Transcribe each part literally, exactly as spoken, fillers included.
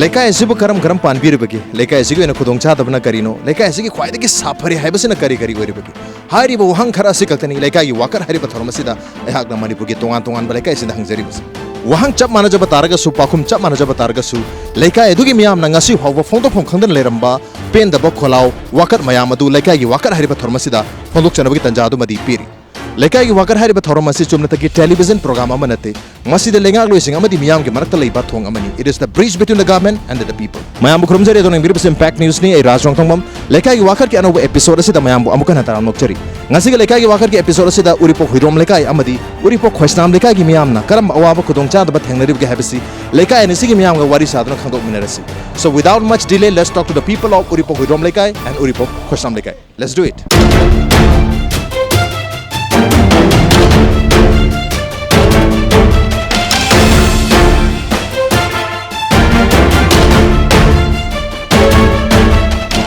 ꯂꯩꯀꯥꯏ ꯑꯁꯤꯕꯨ ꯀꯔꯝ ꯀꯔꯝ ꯄꯥꯟꯕꯤꯔꯤꯕꯒꯦ? ꯂꯩꯀꯥꯏ ꯑꯁꯤꯒꯤ ꯑꯣꯏꯅ ꯈꯨꯗꯣꯡꯆꯥꯗꯕꯅ ꯀꯔꯤꯅꯣ? ꯂꯩꯀꯥꯏ ꯑꯁꯤꯒꯤ ꯈ꯭ꯋꯥꯏꯗꯒꯤ ꯁꯥꯐꯔꯦ ꯍꯥꯏꯕꯁꯤꯅ ꯀꯔꯤ ꯀꯔꯤ ꯑꯣꯏꯔꯤꯕꯒꯦ? ꯍꯥꯏꯔꯤꯕ ꯋꯥꯍꯪ ꯈꯔ ꯑꯁꯤ ꯈꯛꯇꯅꯤ ꯂꯩꯀꯥꯏꯒꯤ ꯋꯥꯀꯠ ꯍꯥꯏꯔꯤꯕ ꯊꯧꯔꯝ ꯑꯁꯤꯗ ꯑꯩꯍꯥꯛꯅ ꯃꯅꯤꯄꯨꯔꯒꯤ ꯇꯣꯉꯥꯟ ꯇꯣꯉꯥꯟꯕ ꯂꯩꯀꯥꯏꯁꯤꯡꯗ ꯍꯪꯖꯔꯤꯕꯁꯤ꯫ ꯋꯥꯍꯪ ꯆꯞ ꯃꯥꯟꯅꯖꯕ ꯇꯥꯔꯒꯁꯨ, ꯄꯥꯎꯈꯨꯝ ꯆꯞ ꯃꯥꯟꯅꯖꯕ ꯇꯥꯔꯒꯁꯨ, ꯂꯩꯀꯥꯏ ꯑꯗꯨꯒꯤ ꯃꯤꯌꯥꯝꯅ ꯉꯁꯤ ꯐꯥꯎꯕ ꯐꯣꯡꯗꯣꯛꯐꯝ ꯈꯪꯗꯅ ꯂꯩꯔꯝꯕ ꯄꯦꯟꯗꯕ ꯈꯣꯜꯂꯥꯎ, ꯋꯥꯀꯠ ꯃꯌꯥꯝ ꯑꯗꯨ ꯂꯩꯀꯥꯏꯒꯤ ꯋꯥꯀꯠ ꯍꯥꯏꯔꯤꯕ ꯊꯧꯔꯝ ꯑꯁꯤꯗ ꯐꯣꯡꯗꯣꯛꯆꯅꯕꯒꯤ ꯇꯥꯟꯖꯥ ꯑꯗꯨꯃꯗꯤ ꯄꯤꯔꯤ꯫ ꯂꯩꯀꯥꯏꯒꯤ ꯋꯥꯀꯠ ꯍꯥꯏꯔꯤꯕ ꯊꯧꯔꯝ ꯑꯁꯤ ꯆꯨꯝꯅꯇꯒꯤ ꯇꯦꯂꯤꯚꯤꯖꯟ ꯄ꯭ꯔꯣꯒ꯭ꯔꯥꯝ ꯑꯃ ꯅꯠꯇꯦ꯫ ꯃꯁꯤꯗ ꯂꯩꯉꯥꯛꯂꯣꯏꯁꯤꯡ ꯑꯃꯗꯤ ꯃꯤꯌꯥꯝꯒꯤ ꯃꯔꯛꯇ ꯂꯩꯕ ꯊꯣꯡ ꯑꯃꯅꯤ꯫ It is the bridge between the government and the people. ꯃꯌꯥꯝꯕꯨ ꯈꯨꯔꯨꯝꯖꯔꯤ, ꯑꯗꯣꯝꯅ ꯌꯦꯡꯕꯤꯔꯤꯕꯁꯤ Impact Newsꯅꯤ꯫ ꯑꯩ ꯔꯥꯖ ꯔꯣꯡꯊꯣꯡꯕꯝ꯫ ꯂꯩꯀꯥꯏꯒꯤ ꯋꯥꯀꯠꯀꯤ ꯑꯅꯧꯕ episode ꯑꯁꯤꯗ ꯃꯌꯥꯝꯕꯨ ꯑꯃꯨꯛ ꯍꯟꯅ ꯇꯔꯥꯝꯅ ꯑꯣꯛꯆꯔꯤ꯫ ꯉꯁꯤꯒꯤ ꯂꯩꯀꯥꯏꯒꯤ ꯋꯥꯀꯠꯀꯤ episode ꯑꯁꯤꯗ ꯎꯔꯤꯄꯣꯛ ꯍꯨꯏꯗ꯭ꯔꯣꯝ ꯂꯩꯀꯥꯏ ꯑꯃꯗꯤ ꯎꯔꯤꯄꯣꯛ ꯈꯣꯏꯁꯅꯥꯝ ꯂꯩꯀꯥꯏꯒꯤ ꯃꯤꯌꯥꯝꯅ ꯀꯔꯝꯕ ꯑꯋꯥꯕ ꯈꯨꯗꯣꯡꯆꯥꯗꯕ ꯊꯦꯡꯅꯔꯤꯕꯒꯦ ꯍꯥꯏꯕꯁꯤ ꯂꯩꯀꯥꯏ ꯑꯅꯤꯁꯤꯒꯤ ꯃꯤꯌꯥꯝꯒ ꯋꯥꯔꯤ ꯁꯥꯗꯨꯅ ꯈꯪꯗꯣꯛꯃꯤꯟꯅꯔꯁꯤ꯫ So without much delay, let's talk to the people of ꯎꯔꯤꯄꯣꯛ ꯍꯨꯏꯗ꯭ꯔꯣꯝ ꯂꯩꯀꯥꯏ and ꯎꯔꯤꯄꯣꯛ ꯈꯣꯏꯁꯅꯥꯝ ꯂꯩꯀꯥꯏ꯫ Let's do it.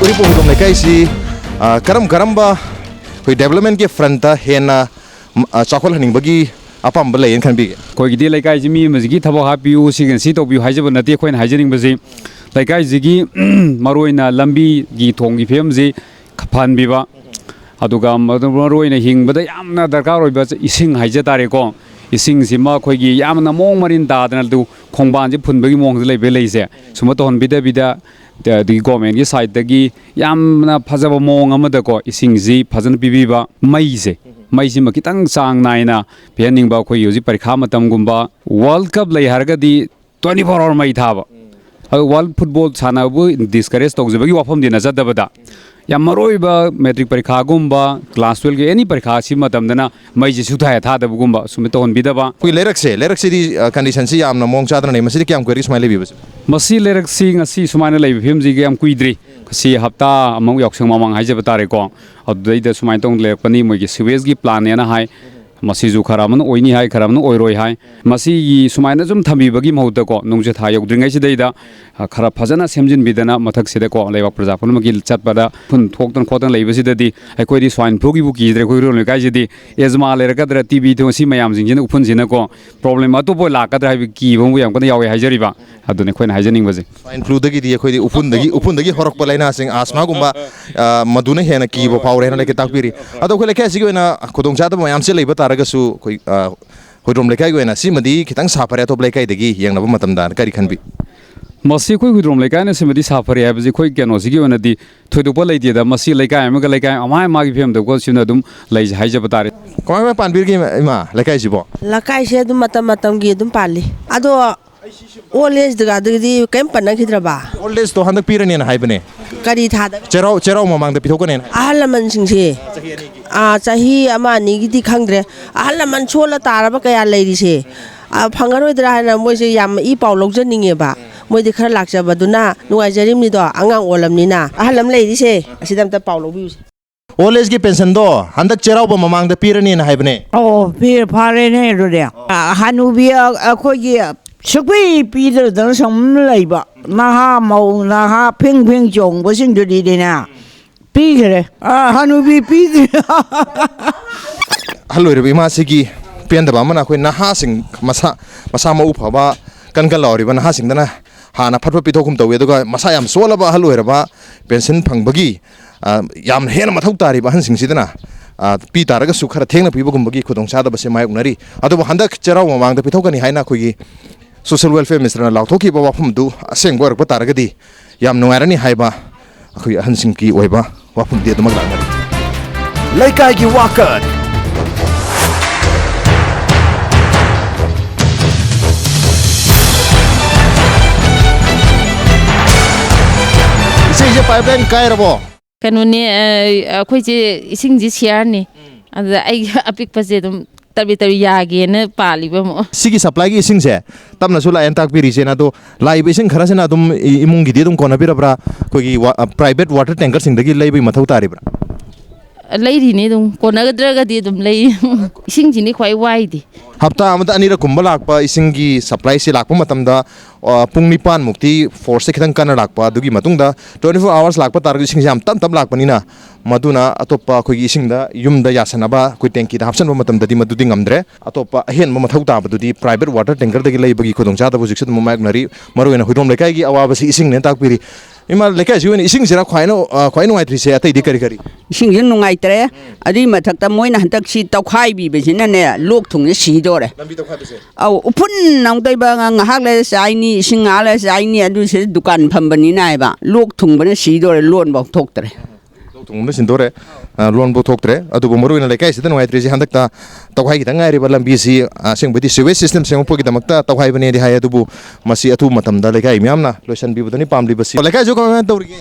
ꯎꯔꯤꯄꯣꯛ ꯍꯨꯏꯗ꯭ꯔꯣꯝ ꯂꯩꯀꯥꯏꯁꯤ, ꯑ, ꯀꯔꯝ ꯀꯔꯝꯕ ꯑꯩꯈꯣꯏ developmentꯀꯤ frontꯇ ꯍꯦꯟꯅ, ꯎꯝ, ꯑ, ꯆꯥꯎꯈꯠꯍꯟꯅꯤꯡꯕꯒꯤ ꯑꯄꯥꯝꯕ ꯂꯩꯌꯦꯅ ꯈꯟꯕꯤꯒꯦ? ꯑꯩꯈꯣꯏꯒꯤꯗꯤ ꯂꯩꯀꯥꯏꯁꯤ ꯃꯤ ꯑꯃꯁꯤꯒꯤ ꯊꯕꯛ ꯍꯥꯞꯄꯤꯌꯨ, ꯁꯤꯒ ꯁꯤ ꯇꯧꯕꯤꯌꯨ ꯍꯥꯏꯖꯕ ꯅꯠꯇꯦ꯫ ꯑꯩꯈꯣꯏꯅ ꯍꯥꯏꯖꯅꯤꯡꯕꯁꯤ ꯂꯩꯀꯥꯏꯁꯤꯒꯤ ꯃꯔꯨꯑꯣꯏꯅ ꯂꯝꯕꯤꯒꯤ ꯊꯣꯡꯒꯤ ꯐꯤꯕꯝꯁꯤ ꯐꯍꯟꯕꯤꯕ, ꯑꯗꯨꯒ ꯃꯔꯨ-, ꯃꯔꯨꯑꯣꯏꯅ ꯍꯤꯡꯕꯗ ꯌꯥꯝꯅ ꯗꯔꯀꯥꯔ ꯑꯣꯏꯕ ꯏꯁꯤꯡ ꯍꯥꯏꯖ ꯇꯥꯔꯦꯀꯣ꯫ ꯏꯁꯤꯡꯁꯤꯃ ꯑꯩꯈꯣꯏꯒꯤ ꯌꯥꯝꯅ ꯃꯑꯣꯡ ꯃꯔꯤꯟ ꯇꯥꯗꯅ ꯑꯗꯨ ꯈꯣꯡꯕꯥꯟꯁꯤ ꯐꯨꯟꯕꯒꯤ ꯃꯑꯣꯡꯗ ꯂꯩꯕ ꯂꯩꯁꯦ, ꯁꯨꯝꯕ ꯇꯧꯍꯟꯕꯤꯗꯕꯤꯗ, ꯑꯗꯒꯤ governmentꯀꯤ sideꯇꯒꯤ ꯌꯥꯝꯅ ꯐꯖꯕ ꯃꯑꯣꯡ ꯑꯃꯗꯀꯣ ꯏꯁꯤꯡꯁꯤ ꯐꯖꯅ ꯄꯤꯕꯤꯕ, ꯃꯩꯁꯦ, ꯃꯩꯁꯤꯃ ꯈꯤꯇꯪ ꯆꯥꯡ ꯅꯥꯏꯅ ꯄꯤꯍꯟꯅꯤꯡꯕ꯫ ꯑꯩꯈꯣꯏꯒꯤ ꯍꯧꯖꯤꯛ ꯄꯔꯤꯈꯥ ꯃꯇꯝꯒꯨꯝꯕ, World Cup ꯂꯩ ꯍꯥꯏꯔꯒꯗꯤ twenty four hour ꯃꯩ ꯊꯥꯕ꯫ ꯑꯗꯣ world football ꯁꯥꯟꯅꯕꯕꯨ discourage ꯇꯧꯖꯕꯒꯤ ꯋꯥꯐꯝꯗꯤ ꯅꯠꯆꯗꯕꯗ, ꯌꯥꯝ ꯃꯔꯨ ꯑꯣꯏꯕ matric ꯄꯔꯤꯈꯥꯒꯨꯝꯕ, class twelveꯀꯤ any ꯄꯔꯤꯈꯥ ꯑꯁꯤ ꯃꯇꯝꯗꯅ ꯃꯩꯁꯤ ꯁꯨꯛꯊꯥ ꯍꯦꯛ ꯊꯥꯗꯕꯒꯨꯝꯕ, ꯁꯨꯃꯥꯏꯅ ꯇꯧꯍꯟꯕꯤꯗꯕ꯫ ꯑꯩꯈꯣꯏꯒꯤ ꯂꯩꯔꯛꯁꯦ, ꯂꯩꯔꯛꯁꯤꯗꯤ, ꯑ, conditionꯁꯤ ꯌꯥꯝꯅ ꯃꯑꯣꯡ ꯆꯥꯗꯅ ꯂꯩ꯫ ꯃꯁꯤꯗꯤ ꯀꯌꯥꯝ ꯀꯨꯏꯔꯒꯦ ꯁꯨꯃꯥꯏꯅ ꯂꯩꯕꯤꯕꯁꯦ? ꯃꯁꯤ ꯂꯩꯔꯛꯁꯤ ꯉꯁꯤ ꯁꯨꯃꯥꯏꯅ ꯂꯩꯕ ꯐꯤꯕꯝꯁꯤꯒ ꯌꯥꯝ ꯀꯨꯏꯗ꯭ꯔꯤ꯫ ꯉꯁꯤ ꯍꯞꯇꯥ ꯑꯃꯃꯨꯛ ꯌꯥꯎꯁꯪ ꯃꯃꯥꯡ ꯍꯥꯏꯖꯕ ꯇꯥꯔꯦꯀꯣ꯫ ꯑꯗꯨꯗꯩꯗ ꯁꯨꯃꯥꯏꯅ ꯇꯧꯅ ꯂꯩꯔꯛꯄꯅꯤ, ꯃꯣꯏꯒꯤ sewageꯀꯤ plantꯅꯦꯅ ꯍꯥꯏ꯫ ꯃꯁꯤꯁꯨ ꯈꯔ ꯑꯃꯅ ꯑꯣꯏꯅꯤ ꯍꯥꯏ, ꯈꯔ ꯑꯃꯅ ꯑꯣꯏꯔꯣꯏ ꯍꯥꯏ꯫ ꯃꯁꯤꯒꯤ ꯁꯨꯃꯥꯏꯅ ꯁꯨꯝ ꯊꯝꯕꯤꯕꯒꯤ ꯃꯍꯨꯠꯇꯀꯣ, ꯅꯣꯡꯖꯨ ꯊꯥ ꯌꯧꯗ꯭ꯔꯤꯉꯩꯁꯤꯗꯩꯗ, ꯑ, ꯈꯔ ꯐꯖꯅ ꯁꯦꯝꯖꯤꯟꯕꯤꯗꯅ, ꯃꯊꯛꯁꯤꯗꯀꯣ, ꯂꯩꯕꯥꯛ ꯄ꯭ꯔꯖꯥ ꯄꯨꯝꯅꯃꯛꯀꯤ ꯆꯠꯄꯗ ꯎꯐꯨꯟ ꯊꯣꯛꯇꯅ ꯈꯣꯠꯇꯅ ꯂꯩꯕꯁꯤꯗꯗꯤ ꯑꯩꯈꯣꯏꯗꯤ swine fluꯒꯤꯕꯨ ꯀꯤꯗ꯭ꯔꯦ꯫ ꯑꯩꯈꯣꯏ ꯍꯤꯔꯣꯝ ꯂꯩꯀꯥꯏꯁꯤꯗꯤ ꯑꯦꯖꯃꯥ ꯂꯩꯔꯛꯀꯗ꯭ꯔꯥ, ꯇꯤ ꯕꯤ ꯊꯣꯡ, ꯁꯤ ꯃꯌꯥꯝꯁꯤꯡꯁꯤꯅ ꯎꯐꯨꯟꯁꯤꯅꯀꯣ, problem ꯑꯇꯣꯞꯄ ꯂꯥꯛꯀꯗ꯭ꯔꯥ ꯍꯥꯏꯕꯒꯤ ꯀꯤꯕ ꯑꯃꯕꯨ ꯌꯥꯝ ꯀꯟꯅ ꯌꯥꯎꯋꯦ ꯍꯥꯏꯖꯔꯤꯕ꯫ ꯑꯗꯨꯅꯤ ꯑꯩꯈꯣꯏꯅ ꯍꯥꯏꯖꯅꯤꯡꯕꯁꯦ꯫ Swine fluꯗꯒꯤꯗꯤ ꯑꯩꯈꯣꯏꯗꯤ ꯎꯐꯨꯟꯗꯒꯤ, ꯎꯐꯨꯟꯗꯒꯤ ꯍꯧꯔꯛꯄ ꯂꯥꯏꯅꯥꯁꯤꯡ, ꯑꯁꯃꯥꯒꯨꯝꯕ, ꯑ, ꯃꯗꯨꯅ ꯍꯦꯟꯅ ꯀꯤꯕ ꯐꯥꯎꯔꯦ ꯍꯥꯏꯅ ꯂꯩꯀꯦ ꯇꯥꯛꯄꯤꯔꯤ꯫ ꯑꯗꯣ ꯑꯩꯈꯣꯏ ꯂꯩꯀꯥꯏ ꯑꯁꯤꯒꯤ ꯑꯣꯏꯅ ꯈꯨꯗꯣꯡꯆꯥꯗꯕ ꯃꯌꯥꯝꯁꯦ ꯂꯩꯕ ꯇꯥꯔꯒꯁꯨ, ꯑꯩꯈꯣꯏ, ꯑ, ꯍꯨꯏꯗ꯭ꯔꯣꯝ ꯂꯩꯀꯥꯏꯒꯤ ꯑꯣꯏꯅ ꯁꯤꯃꯗꯤ ꯈꯤꯇꯪ ꯁꯥꯐꯔꯦ, ꯑꯇꯣꯞꯄ ꯂꯩꯀꯥꯏꯗꯒꯤ ꯌꯦꯡꯅꯕ ꯃꯇꯝꯗ ꯀꯔꯤ ꯈꯟꯕꯤ? ꯃꯁꯤ ꯑꯩꯈꯣꯏ ꯍꯨꯏꯗ꯭ꯔꯣꯝ ꯂꯩꯀꯥꯏꯅ ꯁꯤꯃꯗꯤ ꯁꯥꯐꯔꯦ ꯍꯥꯏꯕꯁꯤ ꯑꯩꯈꯣꯏ ꯀꯩꯅꯣꯁꯤꯒꯤ ꯑꯣꯏꯅꯗꯤ ꯊꯣꯏꯗꯣꯛꯄ ꯂꯩꯇꯦꯗ꯫ ꯃꯁꯤ ꯂꯩꯀꯥꯏ ꯑꯃꯒ ꯂꯩꯀꯥꯏ ꯑꯃ ꯃꯥꯒꯤ ꯐꯤꯕꯝꯗ ꯀꯣ ꯁꯤꯅ ꯑꯗꯨꯝ ꯂꯩꯁꯦ ꯍꯥꯏꯖꯕ ꯇꯥꯔꯦ꯫ ꯀꯃꯥꯏ ꯀꯃꯥꯏ ꯄꯥꯟꯕꯤꯔꯤꯒꯦ ꯏꯃꯥ, ꯏꯃꯥ, ꯂꯩꯀꯥꯏꯁꯤꯕꯣ? ꯂꯩꯀꯥꯏꯁꯦ ꯑꯗꯨꯝ ꯃꯇꯝ ꯃꯇꯝꯒꯤ ꯑꯗꯨꯝ ꯄꯥꯜꯂꯤ꯫ ꯑꯗꯣ old ageꯒꯗꯨꯗꯤ ꯀꯔꯤꯝ ꯄꯟꯅꯈꯤꯗ꯭ꯔꯕ? Old ageꯇꯣ ꯍꯟꯗꯛ ꯄꯤꯔꯅꯦꯅ ꯍꯥꯏꯕꯅꯦ꯫ ꯀꯔꯤ ꯊꯥꯗ? ꯆꯩꯔꯥꯎ, ꯆꯩꯔꯥꯎ ꯃꯃꯥꯡꯗ ꯄꯤꯊꯣꯛꯀꯅꯦꯅ꯫ ꯑꯍꯜ ꯂꯃꯟꯁꯤꯡꯁꯦ, ꯑꯥ, ꯆꯍꯤ ꯑꯃ ꯑꯅꯤꯒꯤꯗꯤ ꯈꯪꯗ꯭ꯔꯦ꯫ ꯑꯍꯜ ꯂꯃꯟ ꯁꯣꯜꯂ ꯇꯥꯔꯕ ꯀꯌꯥ ꯂꯩꯔꯤꯁꯦ, ꯑꯥ, ꯐꯪꯉꯔꯣꯏꯗ꯭ꯔꯥ ꯍꯥꯏꯅ ꯃꯣꯏꯁꯦ ꯌꯥꯝ ꯏ ꯄꯥꯎ ꯂꯧꯖꯅꯤꯡꯉꯦꯕ꯫ ꯃꯣꯏꯗꯤ ꯈꯔ ꯂꯥꯛꯆꯕꯗꯨꯅ ꯅꯨꯡꯉꯥꯏꯖꯔꯤꯕꯅꯤꯗꯣ꯫ ꯑꯉꯥꯡ ꯑꯣꯜꯂꯝꯅꯤꯅ꯫ ꯑꯍꯜ ꯑꯃ ꯂꯩꯔꯤꯁꯦ, ꯑꯁꯤꯗ ꯑꯝꯇ ꯄꯥꯎ ꯂꯧꯕꯤꯌꯨꯁꯦ꯫ Old ageꯀꯤ pensionꯗꯣ ꯍꯟꯗꯛ ꯆꯩꯔꯥꯎꯕ ꯃꯃꯥꯡꯗ ꯄꯤꯔꯅꯤꯅ ꯍꯥꯏꯕꯅꯦ꯫ ꯑꯣ, ꯄꯤ-, ꯐꯔꯦꯅꯦ ꯑꯗꯨꯗꯤ꯫ ꯑ, ꯍꯅꯨꯕꯤ ꯑ-, ꯑꯩꯈꯣꯏꯒꯤ ꯁꯨꯛꯄꯤ ꯄꯤꯗꯗꯅ ꯁꯨꯝ ꯂꯩꯕ ꯅꯍꯥ ꯃꯧ ꯅꯍꯥ ꯐꯤꯡ ꯐꯤꯡ ꯆꯣꯡꯕꯁꯤꯡꯗꯨꯗꯤꯅꯦ ꯄꯤꯈ꯭ꯔꯦ꯫ ꯑ, ꯍꯅꯨꯕꯤ ꯄꯤꯈ꯭ꯔꯦ꯫ ꯑꯍꯜ ꯑꯣꯏꯔꯕ ꯏꯃꯥꯁꯤꯒꯤ ꯄꯦꯟꯗꯕ ꯑꯃꯅ ꯑꯩꯈꯣꯏ ꯅꯍꯥꯁꯤꯡ ꯃꯁꯥ, ꯃꯁꯥ ꯃꯎ ꯐꯕ ꯀꯟ ꯀꯟ ꯂꯥꯎꯔꯤꯕ ꯅꯍꯥꯁꯤꯡꯗꯅ ꯍꯥꯟꯅ ꯐꯠ ꯐꯠ ꯄꯤꯊꯣꯛꯀꯨꯝ ꯇꯧꯋꯤ, ꯑꯗꯨꯒ ꯃꯁꯥ ꯌꯥꯝ ꯁꯣꯜꯂꯕ ꯑꯍꯜ ꯑꯣꯏꯔꯕ pension ꯐꯪꯕꯒꯤ, ꯑ, ꯌꯥꯝ ꯍꯦꯟꯅ ꯃꯊꯧ ꯇꯥꯔꯤꯕ ꯑꯍꯟꯁꯤꯡꯁꯤꯗꯅ, ꯑ, ꯄꯤ ꯇꯥꯔꯒꯁꯨ ꯈꯔ ꯊꯦꯡꯅ ꯄꯤꯕꯒꯨꯝꯕꯒꯤ ꯈꯨꯗꯣꯡꯆꯥꯗꯕꯁꯦ ꯃꯥꯌꯣꯛꯅꯔꯤ꯫ ꯑꯗꯨꯕꯨ ꯍꯟꯗꯛ ꯆꯩꯔꯥꯎ ꯃꯃꯥꯡꯗ ꯄꯤꯊꯣꯛꯀꯅꯤ ꯍꯥꯏꯅ ꯑꯩꯈꯣꯏꯒꯤ social welfare ministerꯅ ꯂꯥꯎꯊꯣꯛꯈꯤꯕ ꯋꯥꯐꯝꯗꯨ ꯑꯁꯦꯡꯕ ꯑꯣꯏꯔꯛꯄ ꯇꯥꯔꯒꯗꯤ ꯌꯥꯝ ꯅꯨꯡꯉꯥꯏꯔꯅꯤ ꯍꯥꯏꯕ ꯑꯩꯈꯣꯏꯒꯤ ꯑꯍꯟꯁꯤꯡꯒꯤ ꯑꯣꯏꯕ ꯋꯥꯐꯝꯗꯤ ꯑꯗꯨꯃꯛ ꯂꯥꯛꯅꯔꯤ꯫ ꯂꯩꯀꯥꯏꯒꯤ ꯋꯥꯀꯠ꯫ ꯏꯆꯦ, ꯏꯆꯦ, pipeline ꯀꯥꯏꯔꯕꯣ? ꯀꯩꯅꯣꯅꯦ, ꯑ, ꯑꯩꯈꯣꯏꯁꯦ ꯏꯁꯤꯡꯁꯦ shareꯅꯤ꯫ ꯑꯗꯨꯗ ꯑꯩꯒꯤ ꯑꯄꯤꯛꯄꯁꯦ ꯑꯗꯨꯝ ꯇꯞꯂꯤ ꯇꯞꯂꯤ ꯌꯥꯒꯦꯅ ꯄꯥꯜꯂꯤꯕ ꯑꯃꯨꯛ꯫ ꯁꯤꯒꯤ supplyꯒꯤ ꯏꯁꯤꯡꯁꯦ ꯇꯞꯅꯁꯨ ꯂꯥꯛꯑꯦꯅ ꯇꯥꯛꯄꯤꯔꯤ ꯏꯆꯦꯅ꯫ ꯑꯗꯣ ꯂꯥꯛꯏꯕ ꯏꯁꯤꯡ ꯈꯔꯁꯤꯅ ꯑꯗꯨꯝ ꯏ-, ꯏꯃꯨꯡꯒꯤꯗꯤ ꯑꯗꯨꯝ ꯀꯣꯟꯅꯕꯤꯔꯕ꯭ꯔꯥ? ꯑꯩꯈꯣꯏꯒꯤ ꯋꯥ-, ꯑ, private water tankerꯁꯤꯡꯗꯒꯤ ꯂꯩꯕꯒꯤ ꯃꯊꯧ ꯇꯥꯔꯤꯕ꯭ꯔꯥ? ꯂꯩꯔꯤꯅꯤ ꯑꯗꯨꯝ, ꯀꯣꯟꯅꯒꯗ꯭ꯔꯒꯗꯤ ꯑꯗꯨꯝ ꯂꯩ꯫ ꯏꯁꯤꯡꯁꯤꯅꯤ ꯈ꯭ꯋꯥꯏ ꯋꯥꯏꯗꯤ꯫ ꯍꯞꯇꯥ ꯑꯃꯗ ꯑꯅꯤꯔꯛ ꯀꯨꯝꯕ ꯂꯥꯛꯄ ꯏꯁꯤꯡꯒꯤ ꯁꯄ꯭ꯂꯥꯏꯁꯤ ꯂꯥꯛꯄ ꯃꯇꯝꯗ, ꯑ, ꯄꯨꯡ ꯅꯤꯄꯥꯟ ꯃꯨꯛꯇꯤ ꯐꯣꯔꯁꯁꯦ ꯈꯤꯇꯪ ꯀꯟꯅ ꯂꯥꯛꯄ, ꯑꯗꯨꯒꯤ ꯃꯇꯨꯡꯗ twenty four hours ꯂꯥꯛꯄ ꯇꯥꯔꯒꯁꯨ ꯏꯁꯤꯡꯁꯦ ꯌꯥꯝ ꯇꯞ ꯇꯞ ꯂꯥꯛꯄꯅꯤꯅ, ꯃꯗꯨꯅ ꯑꯇꯣꯞꯄ ꯑꯩꯈꯣꯏꯒꯤ ꯏꯁꯤꯡꯗ, ꯌꯨꯝꯗ ꯌꯥꯁꯟꯅꯕ ꯑꯩꯈꯣꯏ ꯇꯦꯡꯀꯤꯗ ꯍꯥꯞꯆꯟꯕ ꯃꯇꯝꯗꯗꯤ ꯃꯗꯨꯗꯤ ꯉꯝꯗ꯭ꯔꯦ꯫ ꯑꯇꯣꯞꯄ ꯑꯍꯦꯟꯕ ꯃꯊꯧ ꯇꯥꯕꯗꯨꯗꯤ private water tankerꯗꯒꯤ ꯂꯩꯕꯒꯤ ꯈꯨꯗꯣꯡꯆꯥꯗꯕ ꯍꯧꯖꯤꯛꯁꯨ ꯑꯗꯨꯝ ꯃꯥꯌꯣꯛꯅꯔꯤ꯫ ꯃꯔꯨꯑꯣꯏꯅ ꯍꯨꯏꯗ꯭ꯔꯣꯝ ꯂꯩꯀꯥꯏꯒꯤ ꯑꯋꯥꯕꯁꯤ ꯏꯁꯤꯡꯅꯦꯅ ꯇꯥꯛꯄꯤꯔꯤ꯫ ꯏꯃꯥ, ꯂꯩꯀꯥꯏꯁꯤ ꯑꯣꯏꯅ ꯏꯁꯤꯡꯁꯤꯔ ꯈ꯭ꯋꯥꯏꯅ-, ꯑ, ꯈ꯭ꯋꯥꯏ ꯅꯨꯡꯉꯥꯏꯇ꯭ꯔꯤꯁꯦ? ꯑꯇꯩꯗꯤ ꯀꯔꯤ ꯀꯔꯤ? ꯏꯁꯤꯡꯁꯤ ꯅꯨꯡꯉꯥꯏꯇ꯭ꯔꯦ꯫ ꯑꯗꯨꯒꯤ ꯃꯊꯛꯇ ꯃꯣꯏꯅ ꯍꯟꯗꯛꯁꯤ ꯇꯧꯈꯥꯏꯕꯤꯕꯁꯤꯅꯅꯦ, ꯂꯣꯛ ꯊꯨꯡꯅ ꯁꯤꯗꯣꯔꯦ꯫ ꯂꯝꯕꯤ ꯇꯧꯈꯥꯏꯕꯁꯦ? ꯑꯧ, ꯎꯐꯨꯟ ꯑꯃꯨꯛ ꯇꯩꯕ, ꯉ-, ꯉꯥꯏꯍꯥꯛ ꯂꯩꯔ ꯆꯥꯏꯅꯤ, ꯏꯁꯤꯡ ꯉꯥꯏꯍꯥꯛ ꯂꯩꯔ ꯆꯥꯏꯅꯤ, ꯑꯗꯨ ꯁꯤꯗ ꯗꯨꯀꯥꯟ ꯐꯝꯕꯅꯤꯅ ꯍꯥꯏꯕ, ꯂꯣꯛ ꯊꯨꯡꯕꯅ ꯁꯤꯗꯣꯔꯦ, ꯂꯣꯟꯐꯥꯎ ꯊꯣꯛꯇ꯭ꯔꯦ꯫ ꯂꯣꯛ ꯊꯨꯡꯕꯅ ꯁꯤꯟꯗꯣꯔꯦ꯫ ꯑ, ꯂꯣꯟꯕꯨ ꯊꯣꯛꯇ꯭ꯔꯦ꯫ ꯑꯗꯨꯕꯨ ꯃꯔꯨꯑꯣꯏꯅ ꯂꯩꯀꯥꯏꯁꯤꯗ ꯅꯨꯡꯉꯥꯏꯇ꯭ꯔꯤꯁꯤ ꯍꯟꯗꯛꯇ ꯇꯧꯈꯥꯏꯈꯤꯗ ꯉꯥꯏꯔꯤꯕ ꯂꯝꯕꯤꯁꯤ, ꯑ, ꯑꯁꯦꯡꯕꯗꯤ sewage system ꯁꯦꯝꯃꯛꯄꯒꯤꯗꯃꯛꯇ ꯇꯧꯈꯥꯏꯕꯅꯦꯗꯤ ꯍꯥꯏ, ꯑꯗꯨꯕꯨ ꯃꯁꯤ ꯑꯊꯨꯕ ꯃꯇꯝꯗ ꯂꯩꯀꯥꯏ ꯃꯤꯌꯥꯝꯅ ꯂꯣꯏꯁꯤꯟꯕꯤꯕꯗꯨꯅꯤ ꯄꯥꯝꯂꯤꯕꯁꯤ꯫ ꯂꯩꯀꯥꯏꯁꯨ ꯀꯃꯥꯏ ꯀꯃꯥꯏꯅ ꯇꯧꯔꯤꯒꯦ?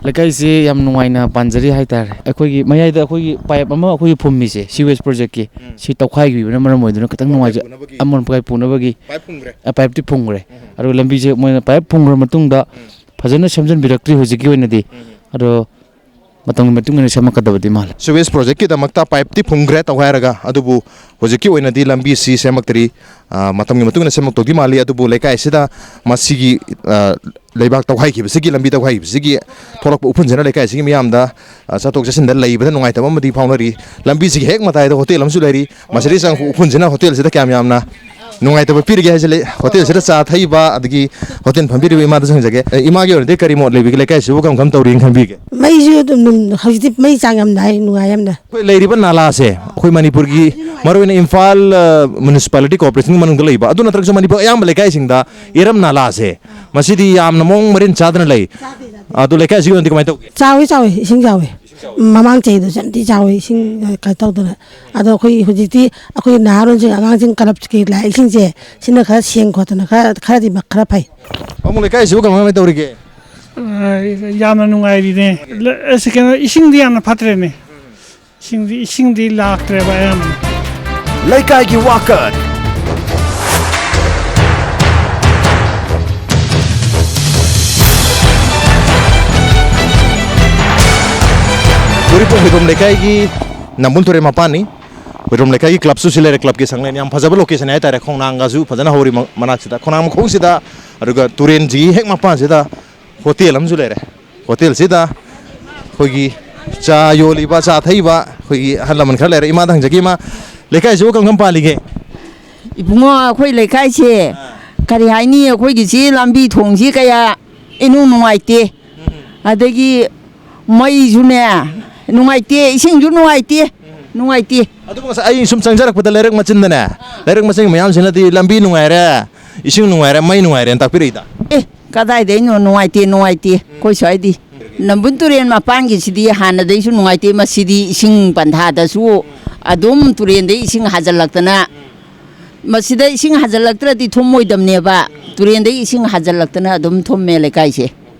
ꯂꯩꯀꯥꯏꯁꯤ ꯌꯥꯝ ꯅꯨꯡꯉꯥꯏꯅ ꯄꯥꯟꯖꯔꯤ ꯍꯥꯏꯇꯥꯔꯦ꯫ ꯑꯩꯈꯣꯏꯒꯤ ꯃꯌꯥꯏꯗ ꯑꯩꯈꯣꯏꯒꯤ ꯄꯥꯏꯞ ꯑꯃ ꯑꯩꯈꯣꯏꯒꯤ ꯐꯨꯝꯃꯤꯁꯦ, sewage projectꯀꯤ, ꯎꯝ꯫ ꯁꯤ ꯇꯧꯈꯥꯏꯈꯤꯕꯅ ꯃꯔꯝ ꯑꯣꯏꯗꯨꯅ ꯈꯤꯇꯪ ꯅꯨꯡꯉꯥꯏꯖ-, ꯄꯨꯅꯕꯒꯤ? ꯑꯃꯣꯠ ꯑꯀꯥꯏ ꯄꯨꯅꯕꯒꯤ ꯄꯥꯏꯞ ꯐꯨꯝꯈ꯭ꯔꯦ? ꯑ, ꯄꯥꯏꯞꯇꯤ ꯐꯨꯝꯈ꯭ꯔꯦ꯫ ꯎꯝ꯫ ꯑꯗꯨꯒ ꯂꯝꯕꯤꯁꯦ ꯃꯣꯏꯅ ꯄꯥꯏꯞ ꯐꯨꯝꯈ꯭ꯔ ꯃꯇꯨꯡꯗ ꯎꯝ꯫ ꯐꯖꯅ ꯁꯦꯝꯖꯤꯟꯕꯤꯔꯛꯇ꯭ꯔꯤ ꯍꯧꯖꯤꯛꯀꯤ ꯑꯣꯏꯅꯗꯤ꯫ ꯎꯝ꯫ ꯑꯗꯣ ꯃꯇꯝꯒꯤ ꯃꯇꯨꯡ ꯏꯟꯅ ꯁꯦꯝꯃꯛꯀꯗꯕꯗꯤ ꯃꯥꯜꯂꯦ꯫ Sewage projectꯀꯤꯗꯃꯛꯇ ꯄꯥꯏꯞꯇꯤ ꯐꯨꯝꯈ꯭ꯔꯦ ꯇꯧꯈꯥꯏꯔꯒ, ꯑꯗꯨꯕꯨ ꯍꯧꯖꯤꯛꯀꯤ ꯑꯣꯏꯅꯗꯤ ꯂꯝꯕꯤꯁꯤ ꯁꯦꯝꯃꯛꯇ꯭ꯔꯤ꯫ ꯑ, ꯃꯇꯝꯒꯤ ꯃꯇꯨꯡ ꯏꯟꯅ ꯁꯦꯝꯃꯛꯇꯧꯗꯤ ꯃꯥꯜꯂꯤ, ꯑꯗꯨꯕꯨ ꯂꯩꯀꯥꯏ ꯑꯁꯤꯗ ꯃꯁꯤꯒꯤ, ꯑ, ꯂꯩꯕꯥꯛ ꯇꯧꯈꯥꯏꯈꯤꯕꯁꯤꯒꯤ, ꯂꯝꯕꯤ ꯇꯧꯈꯥꯏꯈꯤꯕꯁꯤꯒꯤ ꯊꯣꯛꯂꯛꯄ ꯎꯐꯨꯟꯁꯤꯅ ꯂꯩꯀꯥꯏ ꯑꯁꯤꯒꯤ ꯃꯤꯌꯥꯝꯗ, ꯑ, ꯆꯠꯊꯣꯛ ꯆꯠꯁꯤꯟꯗ ꯂꯩꯕꯗ ꯅꯨꯡꯉꯥꯏꯇꯕ ꯑꯃꯗꯤ ꯐꯥꯎꯅꯔꯤ꯫ ꯂꯝꯕꯤꯁꯤꯒꯤ ꯍꯦꯛ ꯃꯇꯥꯏꯗ ꯍꯣꯇꯦꯜ ꯑꯃꯁꯨ ꯂꯩꯔꯤ꯫ ꯃꯁꯤꯗꯒꯤ ꯆꯪꯉꯛꯄ ꯎꯐꯨꯟꯁꯤꯅ ꯍꯣꯇꯦꯜꯁꯤꯗ ꯀꯌꯥꯝ ꯌꯥꯝꯅ ꯅꯨꯡꯉꯥꯏꯇꯕ ꯄꯤꯔꯤꯒꯦ ꯍꯥꯏꯁꯦ, ꯂꯩ-, ꯍꯣꯇꯦꯜꯁꯤꯗ ꯆꯥ ꯊꯛꯏꯕ ꯑꯗꯒꯤ ꯍꯣꯇꯦꯜ ꯐꯝꯕꯤꯔꯤꯕ ꯏꯃꯥꯗꯁꯨ ꯍꯪꯖꯒꯦ꯫ ꯑꯦ, ꯏꯃꯥꯒꯤ ꯑꯣꯏꯅꯗꯤ ꯀꯔꯤ ꯃꯣꯠ ꯂꯩꯕꯤꯒꯦ? ꯂꯩꯀꯥꯏꯁꯤꯕꯨ ꯀꯔꯝ ꯀꯔꯝ ꯇꯧꯔꯤꯅ ꯈꯟꯕꯤꯒꯦ? ꯃꯩꯁꯨ ꯑꯗꯨꯝ, ꯑꯗꯨꯝ ꯍꯧꯖꯤꯛꯇꯤ ꯃꯩ ꯆꯥꯡ ꯌꯥꯝ ꯅꯥꯏ, ꯅꯨꯡꯉꯥꯏ ꯌꯥꯝꯅ꯫ ꯑꯩꯈꯣꯏ ꯂꯩꯔꯤꯕ ꯅꯥꯂꯥꯁꯦ, ꯑꯩꯈꯣꯏ ꯃꯅꯤꯄꯨꯔꯒꯤ ꯃꯔꯨꯑꯣꯏꯅ ꯏꯝꯐꯥꯜ, ꯑ, municipality corporationꯒꯤ ꯃꯅꯨꯡꯗ ꯂꯩꯕ, ꯑꯗꯨ ꯅꯠꯇ꯭ꯔꯒꯁꯨ ꯃꯅꯤꯄꯨꯔ ꯑꯌꯥꯝꯕ ꯂꯩꯀꯥꯏꯁꯤꯡꯗ ꯏꯔꯝ ꯅꯥꯂꯥꯁꯦ, ꯃꯁꯤꯗꯤ ꯌꯥꯝꯅ ꯃꯑꯣꯡ ꯃꯔꯤꯟ ꯆꯥꯗꯅ ꯂꯩ꯫ ꯑꯗꯨ ꯂꯩꯀꯥꯏꯁꯤꯒꯤ ꯑꯣꯏꯅꯗꯤ ꯀꯃꯥꯏꯅ ꯇꯧꯒꯦ? ꯆꯥꯎꯋꯤ, ꯆꯥꯎꯋꯤ, ꯏꯁꯤꯡ ꯆꯥꯎꯋꯤ꯫ ꯃꯃꯥꯡ ꯆꯍꯤꯗꯁꯨ ꯌꯥꯝ ꯊꯤ ꯆꯥꯎꯋꯤ ꯏꯁꯤꯡ, ꯑ, ꯀꯩꯅꯣ ꯇꯧꯗꯅ꯫ ꯑꯗꯣ ꯑꯩꯈꯣꯏ ꯍꯧꯖꯤꯛꯇꯤ ꯑꯩꯈꯣꯏ ꯅꯍꯥꯔꯣꯟꯁꯤꯡ, ꯑꯉꯥꯡꯁꯤꯡ ꯀ꯭ꯂꯕꯀꯤ ꯂꯥꯛꯏꯁꯤꯡꯁꯦ, ꯁꯤꯅ ꯈꯔ ꯁꯦꯡ ꯈꯣꯠꯇꯅ ꯈꯔ, ꯈꯔꯗꯤ ꯃ-, ꯈꯔ ꯐꯩ꯫ ꯑꯃꯨꯛ ꯂꯩꯀꯥꯏꯁꯤꯕꯨ ꯀꯃꯥꯏ ꯀꯃꯥꯏ ꯇꯧꯔꯤꯒꯦ? ꯑ, ꯌꯥꯝꯅ ꯅꯨꯡꯉꯥꯏꯔꯤꯅꯦ꯫ ꯂ-, ꯑꯁ, ꯀꯩꯅꯣ, ꯏꯁꯤꯡꯗꯤ ꯌꯥꯝꯅ ꯐꯠꯇ꯭ꯔꯦꯅꯦ꯫ ꯏꯁꯤꯡꯗꯤ, ꯏꯁꯤꯡꯗꯤ ꯂꯥꯛꯇ꯭ꯔꯦꯕ ꯑꯌꯥꯝꯕꯅ꯫ ꯂꯩꯀꯥꯏꯒꯤ ꯋꯥꯀꯠ꯫ ꯇ꯭ꯋꯦꯟꯇꯤ ꯍꯨꯏꯗ꯭ꯔꯣꯝ ꯂꯩꯀꯥꯏꯒꯤ ꯅꯝꯕꯨꯜ ꯇꯨꯔꯦꯜ ꯃꯄꯥꯟꯅꯤ꯫ ꯍꯨꯏꯗ꯭ꯔꯣꯝ ꯂꯩꯀꯥꯏꯒꯤ ꯀ꯭ꯂꯕꯁꯨ ꯁꯤ ꯂꯩꯔꯦ, ꯀ꯭ꯂꯕꯀꯤ ꯁꯪꯂꯦꯟ꯫ ꯌꯥꯝ ꯐꯖꯕ ꯂꯣꯀꯦꯁꯟꯅꯤ ꯍꯥꯏꯇꯥꯔꯦ꯫ ꯈꯣꯡꯅꯥꯡꯒꯁꯨ ꯐꯖꯅ ꯍꯧꯔꯤ ꯃ-, ꯃꯅꯥꯛꯁꯤꯗ, ꯈꯣꯡꯅꯥꯡ ꯃꯈꯣꯡꯁꯤꯗ꯫ ꯑꯗꯨꯒ ꯇꯨꯔꯦꯟꯁꯤꯒꯤ ꯍꯦꯛ ꯃꯄꯥꯟꯁꯤꯗ ꯍꯣꯇꯦꯜ ꯑꯃꯁꯨ ꯂꯩꯔꯦ꯫ ꯍꯣꯇꯦꯜꯁꯤꯗ ꯑꯩꯈꯣꯏꯒꯤ ꯆꯥ ꯌꯣꯜꯂꯤꯕ, ꯆꯥ ꯊꯛꯏꯕ ꯑꯩꯈꯣꯏꯒꯤ ꯑꯍꯜ ꯂꯃꯟ ꯈꯔ ꯂꯩꯔꯦ꯫ ꯏꯃꯥꯗ ꯍꯪꯖꯒꯦ, ꯏꯃꯥ, ꯂꯩꯀꯥꯏꯁꯤꯕꯨ ꯀꯔꯝ ꯀꯔꯝ ꯄꯥꯜꯂꯤꯒꯦ? ꯏꯕꯨꯡꯉꯣ, ꯑꯩꯈꯣꯏ ꯂꯩꯀꯥꯏꯁꯦ ꯀꯔꯤ ꯍꯥꯏꯅꯤ, ꯑꯩꯈꯣꯏꯒꯤꯁꯤ ꯂꯝꯕꯤ ꯊꯣꯡꯁꯤ ꯀꯌꯥ ꯏꯅꯨꯡ ꯅꯨꯡꯉꯥꯏꯇꯦ꯫ ꯑꯗꯒꯤ ꯃꯩꯁꯨꯅꯦ ꯅꯨꯡꯉꯥꯏꯇꯦ, ꯏꯁꯤꯡꯁꯨ ꯅꯨꯡꯉꯥꯏꯇꯦ, ꯅꯨꯡꯉꯥꯏꯇꯦ꯫ ꯑꯗꯨꯕꯨ ꯉꯁꯥꯏ ꯑꯩ ꯁꯨꯝ ꯆꯪꯖꯔꯛꯄꯗ ꯂꯩꯔꯛ ꯃꯆꯤꯟꯗꯅꯦ, ꯂꯩꯔꯛ ꯃꯆꯤꯟ ꯃꯌꯥꯝꯁꯤꯅꯗꯤ ꯂꯝꯕꯤ ꯅꯨꯡꯉꯥꯏꯔꯦ, ꯏꯁꯤꯡ ꯅꯨꯡꯉꯥꯏꯔꯦ, ꯃꯩ ꯅꯨꯡꯉꯥꯏꯔꯦꯅ ꯇꯥꯛꯄꯤꯔꯛꯏꯗ꯫ ꯑꯦ, ꯀꯗꯥꯏꯗꯩꯅꯣ? ꯅꯨꯡꯉꯥꯏꯇꯦ, ꯅꯨꯡꯉꯥꯏꯇꯦ꯫ ꯑꯩꯈꯣꯏ ꯁ꯭ꯋꯥꯏꯗꯤ ꯅꯝꯕꯨꯜ ꯇꯨꯔꯦꯜ ꯃꯄꯥꯟꯒꯤꯁꯤꯗꯤ ꯍꯥꯟꯅꯗꯩꯁꯨ ꯅꯨꯡꯉꯥꯏꯇꯦ꯫ ꯃꯁꯤꯗꯤ ꯏꯁꯤꯡ ꯄꯟꯊꯥꯗꯁꯨ ꯑꯗꯨꯝ ꯇꯨꯔꯦꯟꯗꯩ ꯏꯁꯤꯡ ꯍꯥꯖꯤꯜꯂꯛꯇꯅ, ꯃꯁꯤꯗ ꯏꯁꯤꯡ ꯍꯥꯖꯤꯜꯂꯛꯇ꯭ꯔꯗꯤ ꯊꯨꯝꯃꯣꯏꯗꯕꯅꯦꯕ꯫ ꯇꯨꯔꯦꯟꯗꯩ ꯏꯁꯤꯡ ꯍꯥꯖꯤꯜꯂꯛꯇꯅ ꯑꯗꯨꯝ ꯊꯨꯝꯃꯦ ꯂꯩꯀꯥꯏꯁꯦ꯫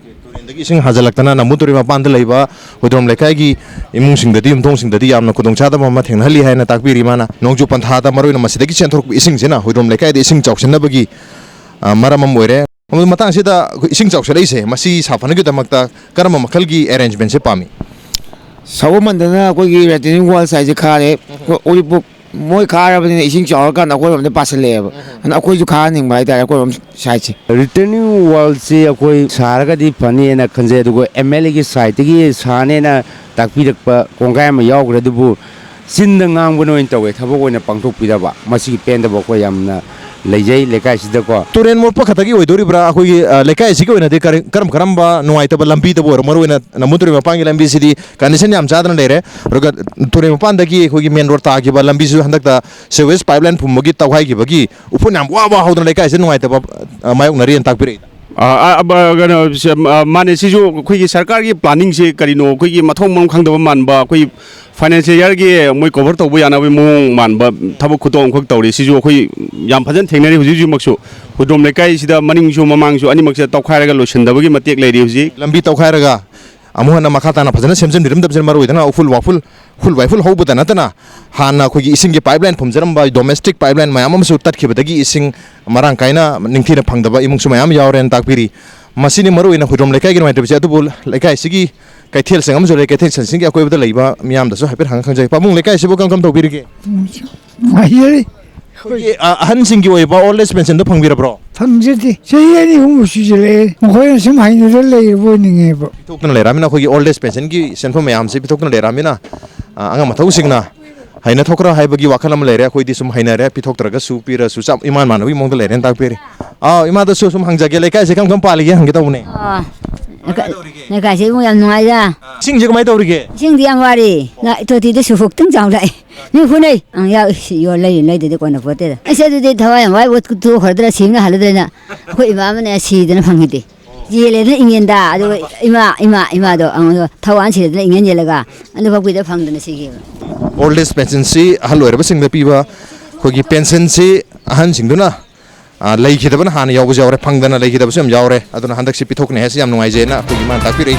ꯇꯨꯔꯦꯟꯗꯒꯤ ꯏꯁꯤꯡ ꯍꯥꯖꯤꯜꯂꯛꯇꯅ ꯅꯝꯕꯨꯜ ꯇꯨꯔꯦꯜ ꯃꯄꯥꯟꯗ ꯂꯩꯕ ꯍꯨꯏꯗ꯭ꯔꯣꯝ ꯂꯩꯀꯥꯏꯒꯤ ꯏꯃꯨꯡꯁꯤꯡꯗꯗꯤ, ꯌꯨꯝꯊꯣꯡꯁꯤꯡꯗꯗꯤ ꯌꯥꯝꯅ ꯈꯨꯗꯣꯡꯆꯥꯗꯕ ꯑꯃ ꯊꯦꯡꯅꯍꯜꯂꯤ ꯍꯥꯏꯅ ꯇꯥꯛꯄꯤꯔꯤ꯫ ꯃꯥꯅ ꯅꯣꯡꯖꯨ ꯄꯟꯊꯥꯗ ꯃꯔꯨꯑꯣꯏꯅ ꯃꯁꯤꯗꯒꯤ ꯆꯦꯟꯊꯣꯔꯛꯄ ꯏꯁꯤꯡꯁꯤꯅ ꯍꯨꯏꯗ꯭ꯔꯣꯝ ꯂꯩꯀꯥꯏꯗ ꯏꯁꯤꯡ ꯆꯥꯎꯁꯤꯟꯅꯕꯒꯤ, ꯑ, ꯃꯔꯝ ꯑꯃ ꯑꯣꯏꯔꯦ꯫ ꯑꯗꯨ ꯃꯇꯥꯡꯁꯤꯗ ꯑꯩꯈꯣꯏ ꯏꯁꯤꯡ ꯆꯥꯎꯁꯤꯜꯂꯛꯏꯁꯦ, ꯃꯁꯤ ꯁꯥꯐꯅꯕꯒꯤꯗꯃꯛꯇ ꯀꯔꯝꯕ ꯃꯈꯜꯒꯤ ꯑꯦꯔꯦꯟꯖꯃꯦꯟꯁꯦ ꯄꯥꯝꯃꯤ? ꯁꯒꯣꯜꯕꯟꯗꯅ ꯑꯩꯈꯣꯏꯒꯤ retaining wall ꯁꯥꯏꯁꯦ ꯈꯥꯔꯦ꯫ ꯑꯩꯈꯣꯏ ꯎꯔꯤꯄꯣꯛ ꯃꯣꯏ ꯈꯥꯔꯕꯅꯤꯅ ꯏꯁꯤꯡ ꯆꯥꯎꯔꯀꯥꯟꯗ ꯑꯩꯈꯣꯏꯔꯣꯝꯗ ꯄꯥꯁꯤꯜꯂꯛꯑꯦꯕ꯫ ꯑꯗꯨꯅ ꯑꯩꯈꯣꯏꯁꯨ ꯈꯥꯍꯟꯅꯤꯡꯕ ꯍꯥꯏꯇꯥꯔꯦ ꯑꯩꯈꯣꯏꯔꯣꯝ ꯁꯥꯏꯠꯁꯦ꯫ Retaining wallꯁꯤ ꯑꯩꯈꯣꯏ ꯁꯥꯔꯒꯗꯤ ꯐꯅꯤꯅ ꯈꯟꯖꯩ, ꯑꯗꯨꯒ MLAꯒꯤ ꯁꯥꯏꯠꯇꯒꯤ ꯁꯥꯅꯦꯅ ꯇꯥꯛꯄꯤꯔꯛꯄ ꯀꯣꯡꯒꯥꯏ ꯑꯃ ꯌꯥꯎꯈ꯭ꯔꯦ, ꯑꯗꯨꯕꯨ ꯆꯤꯟꯗ ꯉꯥꯡꯕꯅ ꯑꯣꯏꯅ ꯇꯧꯋꯦ, ꯊꯕꯛ ꯑꯣꯏꯅ ꯄꯥꯡꯊꯣꯛꯄꯤꯗꯕ꯫ ꯃꯁꯤꯒꯤ ꯄꯦꯟꯗꯕ ꯑꯩꯈꯣꯏ ꯌꯥꯝꯅ ꯂꯩꯖꯩ ꯂꯩꯀꯥꯏꯁꯤꯗꯀꯣ꯫ ꯇꯨꯔꯦꯟ ꯃꯣꯠꯄ ꯈꯛꯇꯒꯤ ꯑꯣꯏꯗꯣꯔꯤꯕ꯭ꯔꯥ? ꯑꯩꯈꯣꯏꯒꯤ, ꯑ, ꯂꯩꯀꯥꯏꯁꯤꯒꯤ ꯑꯣꯏꯅꯗꯤ ꯀꯔꯤ, ꯀꯔꯝ ꯀꯔꯝꯕ ꯅꯨꯡꯉꯥꯏꯇꯕ ꯂꯝꯕꯤꯗꯕꯨ ꯑꯣꯏꯔꯣ, ꯃꯔꯨꯑꯣꯏꯅ ꯅꯝꯕꯨꯜ ꯇꯨꯔꯦꯜ ꯃꯄꯥꯟꯒꯤ ꯂꯝꯕꯤꯁꯤꯗꯤ condition ꯌꯥꯝ ꯆꯥꯗꯅ ꯂꯩꯔꯦ꯫ ꯑꯗꯨꯒ ꯇꯨꯔꯦꯜ ꯃꯄꯥꯟꯗꯒꯤ ꯑꯩꯈꯣꯏꯒꯤ main road ꯇꯥꯈꯤꯕ ꯂꯝꯕꯤꯁꯤꯁꯨ ꯍꯟꯗꯛꯇ sewage pipeline ꯐꯨꯝꯕꯒꯤ ꯇꯧꯈꯥꯏꯈꯤꯕꯒꯤ ꯎꯐꯨꯟ ꯌꯥꯝ ꯋꯥ ꯋꯥ ꯍꯧꯗꯅ ꯂꯩꯀꯥꯏꯁꯤꯗ ꯅꯨꯡꯉꯥꯏꯇꯕ, ꯑ, ꯃꯥꯌꯣꯛꯅꯔꯤꯅ ꯇꯥꯛꯄꯤꯔꯛꯏ꯫ ꯑ, ꯑ, ꯑ, ꯀꯩꯅꯣ, ꯁꯦ, ꯑ, ꯃꯥꯅꯦ, ꯁꯤꯁꯨ ꯑꯩꯈꯣꯏꯒꯤ ꯁꯔꯀꯥꯔꯒꯤ planningꯁꯦ ꯀꯔꯤꯅꯣ, ꯑꯩꯈꯣꯏꯒꯤ ꯃꯊꯣꯡ ꯃꯔꯝ ꯈꯪꯗꯕ ꯃꯥꯟꯕ, ꯑꯩꯈꯣꯏ financial yearꯒꯤ ꯃꯣꯏ cover ꯇꯧꯕ ꯌꯥꯅꯕꯒꯤ ꯃꯑꯣꯡ ꯃꯥꯟꯕ ꯊꯕꯛ ꯈꯨꯇꯧ ꯑꯃꯈꯛ ꯇꯧꯔꯤ꯫ ꯁꯤꯁꯨ ꯑꯩꯈꯣꯏ ꯌꯥꯝ ꯐꯖꯅ ꯊꯦꯡꯅꯔꯤ ꯍꯧꯖꯤꯛ ꯍꯧꯖꯤꯛꯃꯛꯁꯨ꯫ ꯍꯨꯏꯗ꯭ꯔꯣꯝ ꯂꯩꯀꯥꯏꯁꯤꯗ ꯃꯅꯤꯡꯁꯨ ꯃꯃꯥꯡꯁꯨ ꯑꯅꯤꯃꯛꯁꯤꯗ ꯇꯧꯈꯥꯏꯔꯒ ꯂꯣꯏꯁꯤꯟꯗꯕꯒꯤ ꯃꯇꯦꯛ ꯂꯩꯔꯤ ꯍꯧꯖꯤꯛ꯫ ꯂꯝꯕꯤ ꯇꯧꯈꯥꯏꯔꯒ ꯑꯃꯨꯛ ꯍꯟꯅ ꯃꯈꯥ ꯇꯥꯅ ꯐꯖꯅ ꯁꯦꯝꯖꯤꯟꯕꯤꯔꯝꯗꯕꯁꯤꯅ ꯃꯔꯨ ꯑꯣꯏꯗꯅ ꯎꯐꯨꯜ ꯋꯥꯐꯨꯜ, ꯎꯐꯨꯜ ꯋꯥꯏꯐꯨꯜ ꯍꯧꯕꯗ ꯅꯠꯇꯅ ꯍꯥꯟꯅ ꯑꯩꯈꯣꯏꯒꯤ ꯏꯁꯤꯡꯒꯤ pipeline ꯐꯨꯝꯖꯔꯝꯕ domestic pipeline ꯃꯌꯥꯝ ꯑꯃꯁꯨ ꯇꯠꯈꯤꯕꯗꯒꯤ ꯏꯁꯤꯡ ꯃꯔꯥꯡ ꯀꯥꯏꯅ ꯅꯤꯡꯊꯤꯅ ꯐꯪꯗꯕ ꯏꯃꯨꯡꯁꯨ ꯃꯌꯥꯝ ꯌꯥꯎꯔꯦꯅ ꯇꯥꯛꯄꯤꯔꯤ꯫ ꯃꯁꯤꯅꯤ ꯃꯔꯨ ꯑꯣꯏꯅ ꯍꯨꯏꯗ꯭ꯔꯣꯝ ꯂꯩꯀꯥꯏꯒꯤ ꯅꯨꯡꯉꯥꯏꯇꯕꯁꯦ꯫ ꯑꯗꯨꯕꯨ ꯂꯩꯀꯥꯏꯁꯤꯒꯤ ꯀꯩꯊꯦꯜ ꯁꯪ ꯑꯃꯁꯨ ꯂꯩ꯫ ꯀꯩꯊꯦꯜ ꯁꯪꯁꯤꯡꯒꯤ ꯑꯀꯣꯏꯕꯗ ꯂꯩꯕ ꯃꯤꯌꯥꯝꯗꯁꯨ ꯍꯥꯏꯐꯦꯠ ꯍꯪꯉ ꯈꯪꯖꯒꯦ꯫ ꯄꯥꯕꯨꯡ, ꯂꯩꯀꯥꯏꯁꯤꯕꯨ ꯀꯔꯝ ꯀꯔꯝ ꯇꯧꯕꯤꯔꯤꯒꯦ? ꯅꯨꯡꯉꯥꯏꯖꯔꯤ꯫ ꯑꯩꯈꯣꯏꯒꯤ, ꯑ, ꯑꯍꯟꯁꯤꯡꯒꯤ ꯑꯣꯏꯕ old age pension ꯗꯣ ꯐꯪꯕꯤꯔꯕ꯭ꯔꯣ? ꯐꯪꯖꯗꯦ꯫ ꯆꯍꯤ ꯑꯅꯤ ꯑꯍꯨꯝꯕꯨ ꯁꯨꯖꯜꯂꯛꯑꯦ꯫ ꯃꯈꯣꯏꯅ ꯁꯨꯝ ꯍꯩꯅꯗ ꯂꯩꯔꯕꯣꯏ ꯅꯤꯡꯉꯦꯕ꯫ ꯄꯤꯊꯣꯛꯇꯅ ꯂꯩꯔꯃꯤꯅ, ꯑꯩꯈꯣꯏꯒꯤ old age pension ꯒꯤ ꯁꯦꯟꯐꯝ ꯃꯌꯥꯝꯁꯤ ꯄꯤꯊꯣꯛꯇꯅ ꯂꯩꯔꯃꯤꯅ, ꯑ, ꯑꯉꯝ ꯑꯊꯧꯁꯤꯡꯅ ꯍꯩꯅꯊꯣꯛꯈ꯭ꯔ ꯍꯥꯏꯕꯒꯤ ꯋꯥꯈꯜ ꯑꯃ ꯂꯩꯔꯦ꯫ ꯑꯩꯈꯣꯏꯗꯤ ꯁꯨꯝ ꯍꯩꯅꯔꯦ, ꯄꯤꯊꯣꯛꯇ꯭ꯔꯒꯁꯨ ꯄꯤꯔꯁꯨ ꯆꯞ ꯏꯃꯥꯟ ꯃꯥꯟꯅꯕꯒꯤ ꯃꯑꯣꯡꯗ ꯂꯩꯔꯦꯅ ꯇꯥꯛꯄꯤꯔꯤ꯫ ꯑꯥ, ꯏꯃꯥꯗꯁꯨ ꯁꯨꯝ ꯍꯪꯖꯒꯦ, ꯂꯩꯀꯥꯏꯁꯦ ꯀꯔꯝ ꯀꯔꯝ ꯄꯥꯜꯂꯤꯒꯦ ꯍꯪꯒꯦ ꯇꯧꯕꯅꯦ꯫ ꯑꯥ, ꯀꯃꯥꯏꯅ ꯇꯧꯔꯤꯒꯦ? ꯂꯩꯀꯥꯏꯁꯦ ꯏꯕꯨꯡ ꯌꯥꯝ ꯅꯨꯡꯉꯥꯏꯗ꯫ ꯏꯁꯤꯡꯁꯦ ꯀꯃꯥꯏꯅ ꯇꯧꯔꯤꯒꯦ? ꯏꯁꯤꯡꯗꯤ ꯌꯥꯝ ꯋꯥꯔꯤ꯫ ꯉꯥ ꯇꯣꯇꯤꯗ ꯁꯨꯐꯣꯛꯇꯪ ꯆꯥꯎ ꯂꯥꯛꯑꯦ꯫ ꯃꯤ ꯐꯨꯅꯩ꯫ ꯑꯪ, ꯌꯥꯎ, ꯏꯁ, ꯌꯣ, ꯂꯩ, ꯂꯩꯗꯗꯤ ꯀꯣꯟꯅ ꯄꯣꯠꯇꯦꯗ꯫ ꯑꯁ, ꯑꯗꯨꯗꯤ ꯊꯋꯥꯏ ꯌꯥꯝ ꯋꯥꯏ, ꯑꯣꯠ ꯇꯣꯛꯈ꯭ꯔꯗ꯭ꯔꯥ, ꯁꯤꯕꯅ ꯍꯜꯂꯗ꯭ꯔꯥꯅ꯫ ꯑꯩꯈꯣꯏ ꯏꯃꯥ ꯑꯃꯅ ꯁꯤꯗꯅ ꯐꯪꯈꯤꯗꯦ꯫ ꯌꯦꯜꯂꯦꯗꯅ ꯏꯪꯉꯦꯟꯗ, ꯑꯗꯨꯒ ꯏꯃꯥ, ꯏꯃꯥ, ꯏꯃꯥꯗꯣ, ꯑꯪ, ꯊꯋꯥꯟ ꯁꯤꯗꯅ ꯏꯪꯉꯦꯟ ꯌꯦꯜꯂꯒ, ꯑꯗꯨꯐꯥꯎ ꯀꯨꯏꯗ ꯐꯪꯗꯅ ꯁꯤꯈꯤꯕ꯫ Old age pension ꯁꯤ ꯑꯍꯜ ꯑꯣꯏꯔꯕꯁꯤꯡꯗ ꯄꯤꯕ ꯑꯩꯈꯣꯏꯒꯤ pension ꯁꯤ ꯑꯍꯟꯁꯤꯡꯗꯨꯅ, ꯑ, ꯂꯩꯈꯤꯗꯕꯅ ꯍꯥꯟꯅ ꯌꯥꯎꯕꯁꯨ ꯌꯥꯎꯔꯦ, ꯐꯪꯗꯅ ꯂꯩꯈꯤꯗꯕꯁꯨ ꯌꯥꯝ ꯌꯥꯎꯔꯦ꯫ ꯑꯗꯨꯅ ꯍꯟꯗꯛꯁꯤ ꯄꯤꯊꯣꯛꯀꯅꯤ ꯍꯥꯏꯁꯤ ꯌꯥꯝ ꯅꯨꯡꯉꯥꯏꯖꯩꯅ ꯑꯩꯈꯣꯏꯒꯤ ꯏꯃꯥꯅ ꯇꯥꯛꯄꯤꯔꯛꯏ꯫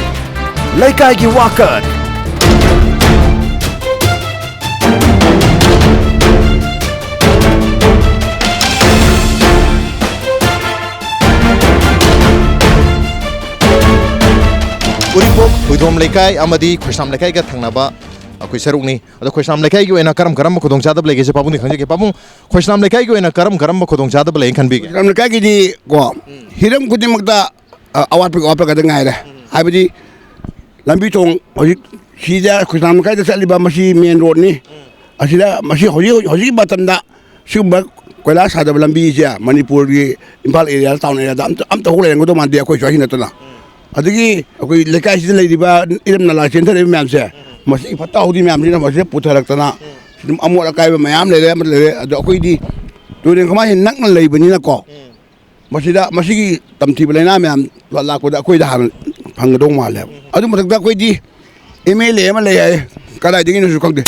ꯂꯩꯀꯥꯏꯒꯤ ꯋꯥꯀꯠ꯫ ꯎꯔꯤꯄꯣꯛ ꯍꯨꯏꯗ꯭ꯔꯣꯝ ꯂꯩꯀꯥꯏ ꯑꯃꯗꯤ ꯈꯣꯏꯁꯥꯝ ꯂꯩꯀꯥꯏꯒ ꯊꯪꯅꯕ ꯑꯩꯈꯣꯏ ꯁꯔꯨꯛꯅꯤ꯫ ꯑꯗꯣ ꯈꯣꯏꯁꯥꯝ ꯂꯩꯀꯥꯏꯒꯤ ꯑꯣꯏꯅ ꯀꯔꯝ ꯀꯔꯝꯕ ꯈꯨꯗꯣꯡꯆꯥꯗꯕ ꯂꯩꯒꯦꯁꯦ ꯄꯥꯕꯨꯡꯗꯤ ꯈꯪꯖꯒꯦ꯫ ꯄꯥꯕꯨꯡ, ꯈꯣꯏꯁꯥꯝ ꯂꯩꯀꯥꯏꯒꯤ ꯑꯣꯏꯅ ꯀꯔꯝ ꯀꯔꯝꯕ ꯈꯨꯗꯣꯡꯆꯥꯗꯕ ꯂꯩ ꯈꯟꯕꯤꯒꯦ? ꯈꯣꯏꯁꯥꯝ ꯂꯩꯀꯥꯏꯒꯤꯗꯤ ꯀꯣ, ꯎꯝ꯫ ꯍꯤꯔꯝ ꯈꯨꯗꯤꯡꯃꯛꯇ, ꯑ, ꯑꯋꯥꯠꯄꯒꯤ ꯑꯋꯥꯠꯄ ꯉꯥꯛꯇ ꯉꯥꯏꯔꯦ꯫ ꯎꯝ꯫ ꯍꯥꯏꯕꯗꯤ ꯂꯝꯕꯤ ꯊꯣꯡ ꯍꯧꯖꯤꯛ ꯁꯤꯗ ꯈꯣꯏꯁꯥꯝ ꯂꯩꯀꯥꯏꯗ ꯆꯠꯂꯤꯕ ꯃꯁꯤ main road ꯅꯤ꯫ ꯎꯝ꯫ ꯑꯁꯤꯗ ꯃꯁꯤ ꯍꯧꯖꯤꯛ, ꯍꯧꯖꯤꯛꯀꯤ ꯃꯇꯝꯗ ꯁꯤꯒꯨꯝꯕ ꯀꯣꯏꯂꯥꯁ ꯊꯥꯗꯕ ꯂꯝꯕꯤꯁꯦ ꯃꯅꯤꯄꯨꯔꯒꯤ ꯏꯝꯐꯥꯜ area, town area ꯗ ꯑꯝꯇ, ꯑꯝꯇ ꯍꯧ ꯂꯩꯔꯝꯒꯗꯧ ꯃꯥꯟꯗꯦ, ꯑꯩꯈꯣꯏ ꯁ꯭ꯋꯥꯏꯁꯤ ꯅꯠꯇꯅ꯫ ꯎꯝ꯫ ꯑꯗꯒꯤ ꯑꯩꯈꯣꯏ ꯂꯩꯀꯥꯏꯁꯤꯗ ꯂꯩꯔꯤꯕ ꯏꯔꯝ ꯅꯂꯥ ꯆꯦꯟꯊꯔꯛꯏꯕ ꯃꯌꯥꯝꯁꯦ, ꯎꯝ꯫ ꯃꯁꯤꯒꯤ ꯐꯠꯇ ꯍꯥꯎꯗꯤ ꯃꯌꯥꯝꯁꯤꯅ ꯃꯁꯤꯗ ꯄꯨꯊꯔꯛꯇꯅ, ꯎꯝ꯫ ꯑꯗꯨꯝ ꯑꯃꯣꯠ ꯑꯀꯥꯏꯕ ꯃꯌꯥꯝ ꯂꯩꯔꯦ, ꯑꯃ ꯂꯩꯔꯦ꯫ ꯑꯗꯣ ꯑꯩꯈꯣꯏꯗꯤ ꯇꯨꯔꯦꯟ ꯈꯣꯡꯕꯥꯟꯁꯤ ꯅꯛꯅ ꯂꯩꯕꯅꯤꯅꯀꯣ, ꯎꯝ꯫ ꯃꯁꯤꯗ, ꯃꯁꯤꯒꯤ ꯇꯝꯊꯤꯕ ꯂꯩꯅꯥ ꯃꯌꯥꯝ ꯂꯥꯛꯄꯗ ꯑꯩꯈꯣꯏꯗ ꯍꯥꯟꯅ ꯐꯪꯒꯗꯧ ꯃꯥꯜꯂꯦꯕ꯫ ꯎꯝ꯫ ꯑꯗꯨ ꯃꯊꯛꯇ ꯑꯩꯈꯣꯏꯗꯤ MLA ꯑꯃ ꯂꯩ ꯍꯥꯏ, ꯀꯗꯥꯏꯗꯒꯤꯅꯣꯁꯨ ꯈꯪꯗꯦ꯫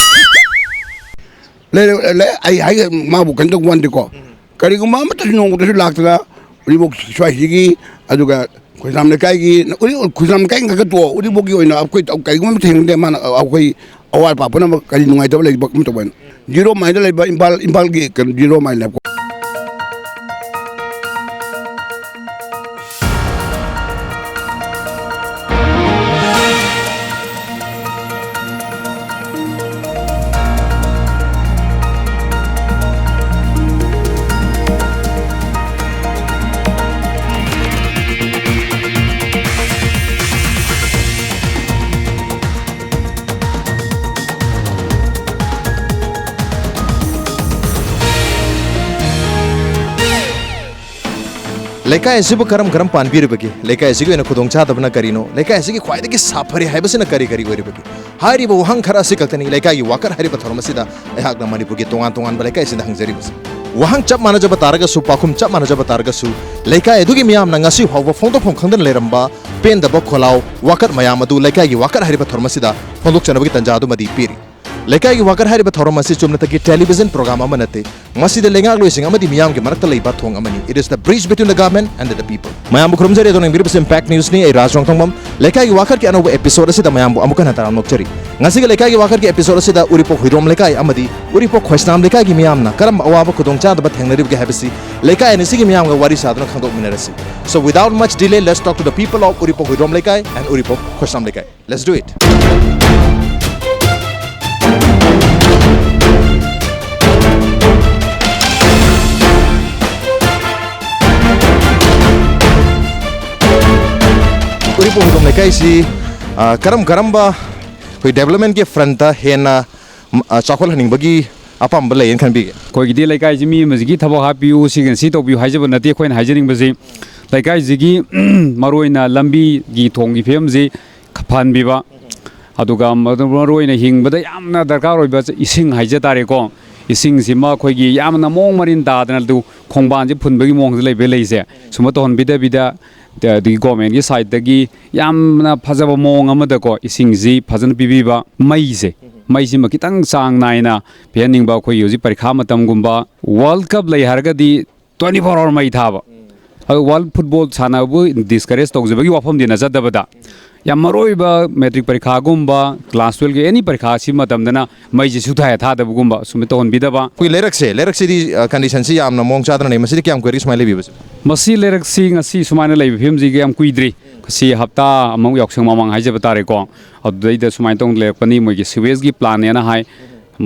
ꯂꯩꯔꯦ, ꯂꯩ-, ꯑꯩ ꯍꯥꯏꯒꯦ, ꯃꯥꯕꯨ ꯀꯩꯅꯣ ꯇꯧꯕ ꯋꯥꯅꯤꯀꯣ꯫ ꯎꯝ꯫ ꯀꯔꯤꯒꯨꯝꯕ ꯑꯃꯠꯇꯁꯨ ꯅꯣꯡꯃꯇꯁꯨ ꯂꯥꯛꯇꯅ ꯎꯔꯤꯄꯣꯛ ꯁ꯭ꯋꯥꯏꯁꯤꯒꯤ, ꯑꯗꯨꯒ ꯈꯣꯏꯁꯥꯝ ꯂꯩꯀꯥꯏꯒꯤ, ꯎꯔꯤ-, ꯈꯣꯏꯁꯥꯝ ꯂꯩꯀꯥꯏ ꯈꯛꯇ ꯇꯣꯛꯑꯣ, ꯎꯔꯤꯄꯣꯛꯀꯤ ꯑꯣꯏꯅ ꯑꯩꯈꯣꯏ ꯀꯔꯤꯒꯨꯝꯕ ꯑꯃꯠꯇ ꯊꯦꯡꯅꯗꯦ꯫ ꯃꯥꯅ ꯑꯩꯈꯣꯏ ꯑꯋꯥꯠ ꯑꯄꯥ ꯄꯨꯝꯅꯃꯛ ꯀꯔꯤ ꯅꯨꯡꯉꯥꯏꯇꯕ ꯂꯩꯕ ꯑꯃ ꯇꯧꯕ ꯍꯥꯏꯅ ꯖꯤꯔꯣ ꯃꯥꯏꯜꯗ ꯂꯩꯕ ꯏꯝꯐꯥꯜ, ꯏꯝꯐꯥꯜꯒꯤ ꯀꯩꯅꯣ, ꯖꯤꯔꯣ ꯃꯥꯏꯜ ꯂꯩꯕꯀꯣ꯫ ꯂꯩꯀꯥꯏ ꯑꯁꯤꯕꯨ ꯀꯔꯝ ꯀꯔꯝ ꯄꯥꯟꯕꯤꯔꯤꯕꯒꯦ? ꯂꯩꯀꯥꯏ ꯑꯁꯤꯒꯤ ꯑꯣꯏꯅ ꯈꯨꯗꯣꯡꯆꯥꯗꯕꯅ ꯀꯔꯤꯅꯣ? ꯂꯩꯀꯥꯏ ꯑꯁꯤꯒꯤ ꯈ꯭ꯋꯥꯏꯗꯒꯤ ꯁꯥꯐꯔꯦ ꯍꯥꯏꯕꯁꯤꯅ ꯀꯔꯤ ꯀꯔꯤ ꯑꯣꯏꯔꯤꯕꯒꯦ? ꯍꯥꯏꯔꯤꯕ ꯋꯥꯍꯪ ꯈꯔ ꯑꯁꯤ ꯈꯛꯇꯅꯤ ꯂꯩꯀꯥꯏꯒꯤ ꯋꯥꯀꯠ ꯍꯥꯏꯔꯤꯕ ꯊꯧꯔꯝ ꯑꯁꯤꯗ ꯑꯩꯍꯥꯛꯅ ꯃꯅꯤꯄꯨꯔꯒꯤ ꯇꯣꯉꯥꯟ ꯇꯣꯉꯥꯟꯕ ꯂꯩꯀꯥꯏꯁꯤꯡꯗ ꯍꯪꯖꯔꯤꯕꯁꯤ꯫ ꯋꯥꯍꯪ ꯆꯞ ꯃꯥꯟꯅꯖꯕ ꯇꯥꯔꯒꯁꯨ, ꯄꯥꯎꯈꯨꯝ ꯆꯞ ꯃꯥꯟꯅꯖꯕ ꯇꯥꯔꯒꯁꯨ, ꯂꯩꯀꯥꯏ ꯑꯗꯨꯒꯤ ꯃꯤꯌꯥꯝꯅ ꯉꯁꯤ ꯐꯥꯎꯕ ꯐꯣꯡꯗꯣꯛꯐꯝ ꯈꯪꯗꯅ ꯂꯩꯔꯝꯕ ꯄꯦꯟꯗꯕ ꯈꯣꯜꯂꯥꯎ, ꯋꯥꯀꯠ ꯃꯌꯥꯝ ꯑꯗꯨ ꯂꯩꯀꯥꯏꯒꯤ ꯋꯥꯀꯠ ꯍꯥꯏꯔꯤꯕ ꯊꯧꯔꯝ ꯑꯁꯤꯗ ꯐꯣꯡꯗꯣꯛꯆꯅꯕꯒꯤ ꯇꯥꯟꯖꯥ ꯑꯗꯨꯃꯗꯤ ꯄꯤꯔꯤ꯫ ꯂꯩꯀꯥꯏꯒꯤ ꯋꯥꯀꯠ ꯍꯥꯏꯔꯤꯕ ꯊꯧꯔꯝ ꯑꯁꯤ ꯆꯨꯝꯅꯇꯒꯤ ꯇꯦꯂꯤꯚꯤꯖꯟ ꯄ꯭ꯔꯣꯒ꯭ꯔꯥꯝ ꯑꯃ ꯅꯠꯇꯦ꯫ ꯃꯁꯤꯗ ꯂꯩꯉꯥꯛꯂꯣꯏꯁꯤꯡ ꯑꯃꯗꯤ ꯃꯤꯌꯥꯝꯒꯤ ꯃꯔꯛꯇ ꯂꯩꯕ ꯊꯣꯡ ꯑꯃꯅꯤ꯫ It is the bridge between the government and the people. ꯃꯌꯥꯝꯕꯨ ꯈꯨꯔꯨꯝꯖꯔꯤ, ꯑꯗꯣꯝꯅ ꯌꯦꯡꯕꯤꯔꯤꯕꯁꯤ Impact Newsꯅꯤ꯫ ꯑꯩ ꯔꯥꯖ ꯔꯣꯡꯊꯣꯡꯕꯝ꯫ ꯂꯩꯀꯥꯏꯒꯤ ꯋꯥꯀꯠꯀꯤ ꯑꯅꯧꯕ episode ꯑꯁꯤꯗ ꯃꯌꯥꯝꯕꯨ ꯑꯃꯨꯛ ꯍꯟꯅ ꯇꯔꯥꯝꯅ ꯑꯣꯛꯆꯔꯤ꯫ ꯉꯁꯤꯒꯤ ꯂꯩꯀꯥꯏꯒꯤ ꯋꯥꯀꯠꯀꯤ episode ꯑꯁꯤꯗ ꯎꯔꯤꯄꯣꯛ ꯍꯨꯏꯗ꯭ꯔꯣꯝ ꯂꯩꯀꯥꯏ ꯑꯃꯗꯤ ꯎꯔꯤꯄꯣꯛ ꯈꯣꯏꯁꯅꯥꯝ ꯂꯩꯀꯥꯏꯒꯤ ꯃꯤꯌꯥꯝꯅ ꯀꯔꯝꯕ ꯑꯋꯥꯕ ꯈꯨꯗꯣꯡꯆꯥꯗꯕ ꯊꯦꯡꯅꯔꯤꯕꯒꯦ ꯍꯥꯏꯕꯁꯤ ꯂꯩꯀꯥꯏ ꯑꯅꯤꯁꯤꯒꯤ ꯃꯤꯌꯥꯝꯒ ꯋꯥꯔꯤ ꯁꯥꯗꯨꯅ ꯈꯪꯗꯣꯛꯃꯤꯟꯅꯔꯁꯤ꯫ So without much delay, let's talk to the people of ꯎꯔꯤꯄꯣꯛ ꯍꯨꯏꯗ꯭ꯔꯣꯝ ꯂꯩꯀꯥꯏ and ꯎꯔꯤꯄꯣꯛ ꯈꯣꯏꯁꯅꯥꯝ ꯂꯩꯀꯥꯏ꯫ Let's do it. ꯎꯔꯤꯄꯣꯛ ꯍꯨꯏꯗ꯭ꯔꯣꯝ ꯂꯩꯀꯥꯏꯁꯤ, ꯑ, ꯀꯔꯝ ꯀꯔꯝꯕ ꯑꯩꯈꯣꯏ developmentꯀꯤ frontꯇ ꯍꯦꯟꯅ, ꯎꯝ, ꯑ, ꯆꯥꯎꯈꯠꯍꯟꯅꯤꯡꯕꯒꯤ ꯑꯄꯥꯝꯕ ꯂꯩꯌꯦꯅ ꯈꯟꯕꯤꯒꯦ? ꯑꯩꯈꯣꯏꯒꯤꯗꯤ ꯂꯩꯀꯥꯏꯁꯤ ꯃꯤ ꯑꯃꯁꯤꯒꯤ ꯊꯕꯛ ꯍꯥꯞꯄꯤꯌꯨ, ꯁꯤꯒ ꯁꯤ ꯇꯧꯕꯤꯌꯨ ꯍꯥꯏꯖꯕ ꯅꯠꯇꯦ꯫ ꯑꯩꯈꯣꯏꯅ ꯍꯥꯏꯖꯅꯤꯡꯕꯁꯤ ꯂꯩꯀꯥꯏꯁꯤꯒꯤ ꯃꯔꯨꯑꯣꯏꯅ ꯂꯝꯕꯤꯒꯤ ꯊꯣꯡꯒꯤ ꯐꯤꯕꯝꯁꯤ ꯐꯍꯟꯕꯤꯕ, ꯑꯗꯨꯒ ꯃꯔꯨ-, ꯃꯔꯨꯑꯣꯏꯅ ꯍꯤꯡꯕꯗ ꯌꯥꯝꯅ ꯗꯔꯀꯥꯔ ꯑꯣꯏꯕ ꯏꯁꯤꯡ ꯍꯥꯏꯖ ꯇꯥꯔꯦꯀꯣ꯫ ꯏꯁꯤꯡꯁꯤꯃ ꯑꯩꯈꯣꯏꯒꯤ ꯌꯥꯝꯅ ꯃꯑꯣꯡ ꯃꯔꯤꯟ ꯇꯥꯗꯅ ꯑꯗꯨ ꯈꯣꯡꯕꯥꯟꯁꯤ ꯐꯨꯟꯕꯒꯤ ꯃꯑꯣꯡꯗ ꯂꯩꯕ ꯂꯩꯁꯦ, ꯁꯨꯝꯕ ꯇꯧꯍꯟꯕꯤꯗꯕꯤꯗ, ꯑꯗꯒꯤ governmentꯀꯤ sideꯇꯒꯤ ꯌꯥꯝꯅ ꯐꯖꯕ ꯃꯑꯣꯡ ꯑꯃꯗꯀꯣ ꯏꯁꯤꯡꯁꯤ ꯐꯖꯅ ꯄꯤꯕꯤꯕ, ꯃꯩꯁꯦ, ꯃꯩꯁꯤꯃ ꯈꯤꯇꯪ ꯆꯥꯡ ꯅꯥꯏꯅ ꯄꯤꯍꯟꯅꯤꯡꯕ꯫ ꯑꯩꯈꯣꯏꯒꯤ ꯍꯧꯖꯤꯛ ꯄꯔꯤꯈꯥ ꯃꯇꯝꯒꯨꯝꯕ, World Cup ꯂꯩ ꯍꯥꯏꯔꯒꯗꯤ twenty four hour ꯃꯩ ꯊꯥꯕ꯫ ꯑꯗꯣ world football ꯁꯥꯟꯅꯕꯕꯨ discourage ꯇꯧꯖꯕꯒꯤ ꯋꯥꯐꯝꯗꯤ ꯅꯠꯆꯗꯕꯗ, ꯌꯥꯝ ꯃꯔꯨ ꯑꯣꯏꯕ matric ꯄꯔꯤꯈꯥꯒꯨꯝꯕ, class twelveꯀꯤ any ꯄꯔꯤꯈꯥ ꯑꯁꯤ ꯃꯇꯝꯗꯅ ꯃꯩꯁꯤ ꯁꯨꯊꯥ ꯊꯥꯗꯕꯒꯨꯝꯕ ꯁꯨꯃꯥꯏꯅ ꯇꯧꯍꯟꯕꯤꯗꯕ꯫ ꯑꯩꯈꯣꯏ ꯂꯩꯔꯛꯁꯦ, ꯂꯩꯔꯛꯁꯤꯗꯤ, ꯑ, conditionꯁꯤ ꯌꯥꯝꯅ ꯃꯑꯣꯡ ꯆꯥꯗꯅ ꯂꯩ꯫ ꯃꯁꯤꯗꯤ ꯀꯌꯥꯝ ꯀꯨꯏꯔꯒꯦ ꯁꯨꯃꯥꯏꯅ ꯂꯩꯕꯤꯕꯁꯦ? ꯃꯁꯤ ꯂꯩꯔꯛꯁꯤ ꯉꯁꯤ ꯁꯨꯃꯥꯏꯅ ꯂꯩꯕ ꯐꯤꯕꯝꯁꯤꯒ ꯌꯥꯝ ꯀꯨꯏꯗ꯭ꯔꯤ꯫ ꯉꯁꯤ ꯍꯞꯇꯥ ꯑꯃꯨꯛ ꯌꯥꯎꯁꯪ ꯃꯃꯥꯡ ꯍꯥꯏꯖꯕ ꯇꯥꯔꯦꯀꯣ꯫ ꯑꯗꯨꯗꯩꯗ ꯁꯨꯃꯥꯏꯅ ꯇꯧꯅ ꯂꯩꯔꯛꯄꯅꯤ꯫ ꯃꯣꯏꯒꯤ sewageꯀꯤ plantꯅꯦꯅ ꯍꯥꯏ꯫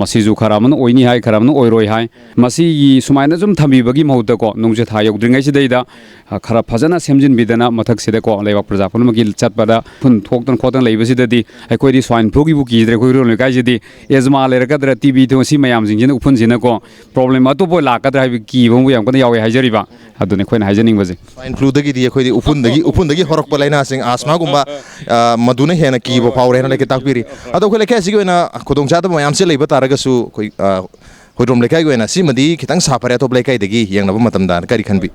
ꯃꯁꯤꯁꯨ ꯈꯔ ꯑꯃꯅ ꯑꯣꯏꯅꯤ ꯍꯥꯏ, ꯈꯔ ꯑꯃꯅ ꯑꯣꯏꯔꯣꯏ ꯍꯥꯏ꯫ ꯃꯁꯤꯒꯤ ꯁꯨꯃꯥꯏꯅ ꯁꯨꯝ ꯊꯝꯕꯤꯕꯒꯤ ꯃꯍꯨꯠꯇꯀꯣ, ꯅꯣꯡꯖꯨ ꯊꯥ ꯌꯧꯗ꯭ꯔꯤꯉꯩꯁꯤꯗꯩꯗ, ꯑ, ꯈꯔ ꯐꯖꯅ ꯁꯦꯝꯖꯤꯟꯕꯤꯗꯅ, ꯃꯊꯛꯁꯤꯗꯀꯣ, ꯂꯩꯕꯥꯛ ꯄ꯭ꯔꯖꯥ ꯄꯨꯝꯅꯃꯛꯀꯤ ꯆꯠꯄꯗ ꯎꯐꯨꯟ ꯊꯣꯛꯇꯅ ꯈꯣꯠꯇꯅ ꯂꯩꯕꯁꯤꯗꯗꯤ ꯑꯩꯈꯣꯏꯗꯤ swine fluꯒꯤꯕꯨ ꯀꯤꯗ꯭ꯔꯦ꯫ ꯑꯩꯈꯣꯏ ꯎꯔꯣꯝ ꯂꯩꯀꯥꯏꯁꯤꯗꯤ ꯑꯦꯖꯃꯥ ꯂꯩꯔꯛꯀꯗ꯭ꯔꯥ, ꯇꯤ ꯕꯤ ꯊꯣꯡ, ꯁꯤ ꯃꯌꯥꯝꯁꯤꯡꯁꯤꯅ, ꯎꯐꯨꯟꯁꯤꯅꯀꯣ, problem ꯑꯇꯣꯞꯄ ꯂꯥꯛꯀꯗ꯭ꯔꯥ ꯍꯥꯏꯕꯒꯤ ꯀꯤꯕ ꯑꯃꯕꯨ ꯌꯥꯝ ꯀꯟꯅ ꯌꯥꯎꯋꯦ ꯍꯥꯏꯖꯔꯤꯕ꯫ ꯑꯗꯨꯅꯤ ꯑꯩꯈꯣꯏꯅ ꯍꯥꯏꯖꯅꯤꯡꯕꯁꯦ꯫ Swine fluꯗꯒꯤꯗꯤ ꯑꯩꯈꯣꯏꯗꯤ ꯎꯐꯨꯟꯗꯒꯤ, ꯎꯐꯨꯟꯗꯒꯤ ꯍꯧꯔꯛꯄ ꯂꯥꯏꯅꯥꯁꯤꯡ, ꯑꯁꯃꯥꯒꯨꯝꯕ, ꯑ, ꯃꯗꯨꯅ ꯍꯦꯟꯅ ꯀꯤꯕ ꯐꯥꯎꯔꯦ ꯍꯥꯏꯅ ꯂꯩꯀꯦ ꯇꯥꯛꯄꯤꯔꯤ꯫ ꯑꯗꯣ ꯑꯩꯈꯣꯏ ꯂꯩꯀꯥꯏ ꯑꯁꯤꯒꯤ ꯑꯣꯏꯅ ꯈꯨꯗꯣꯡꯆꯥꯗꯕ ꯃꯌꯥꯝꯁꯦ ꯂꯩꯕ ꯇꯥꯔꯒꯁꯨ, ꯑꯩꯈꯣꯏ, ꯑ, ꯍꯨꯏꯗ꯭ꯔꯣꯝ ꯂꯩꯀꯥꯏꯒꯤ ꯑꯣꯏꯅ ꯁꯤꯃꯗꯤ ꯈꯤꯇꯪ ꯁꯥꯐꯔꯦ, ꯑꯇꯣꯞꯄ ꯂꯩꯀꯥꯏꯗꯒꯤ ꯌꯦꯡꯅꯕ ꯃꯇꯝꯗ ꯀꯔꯤ ꯈꯟꯕꯤ?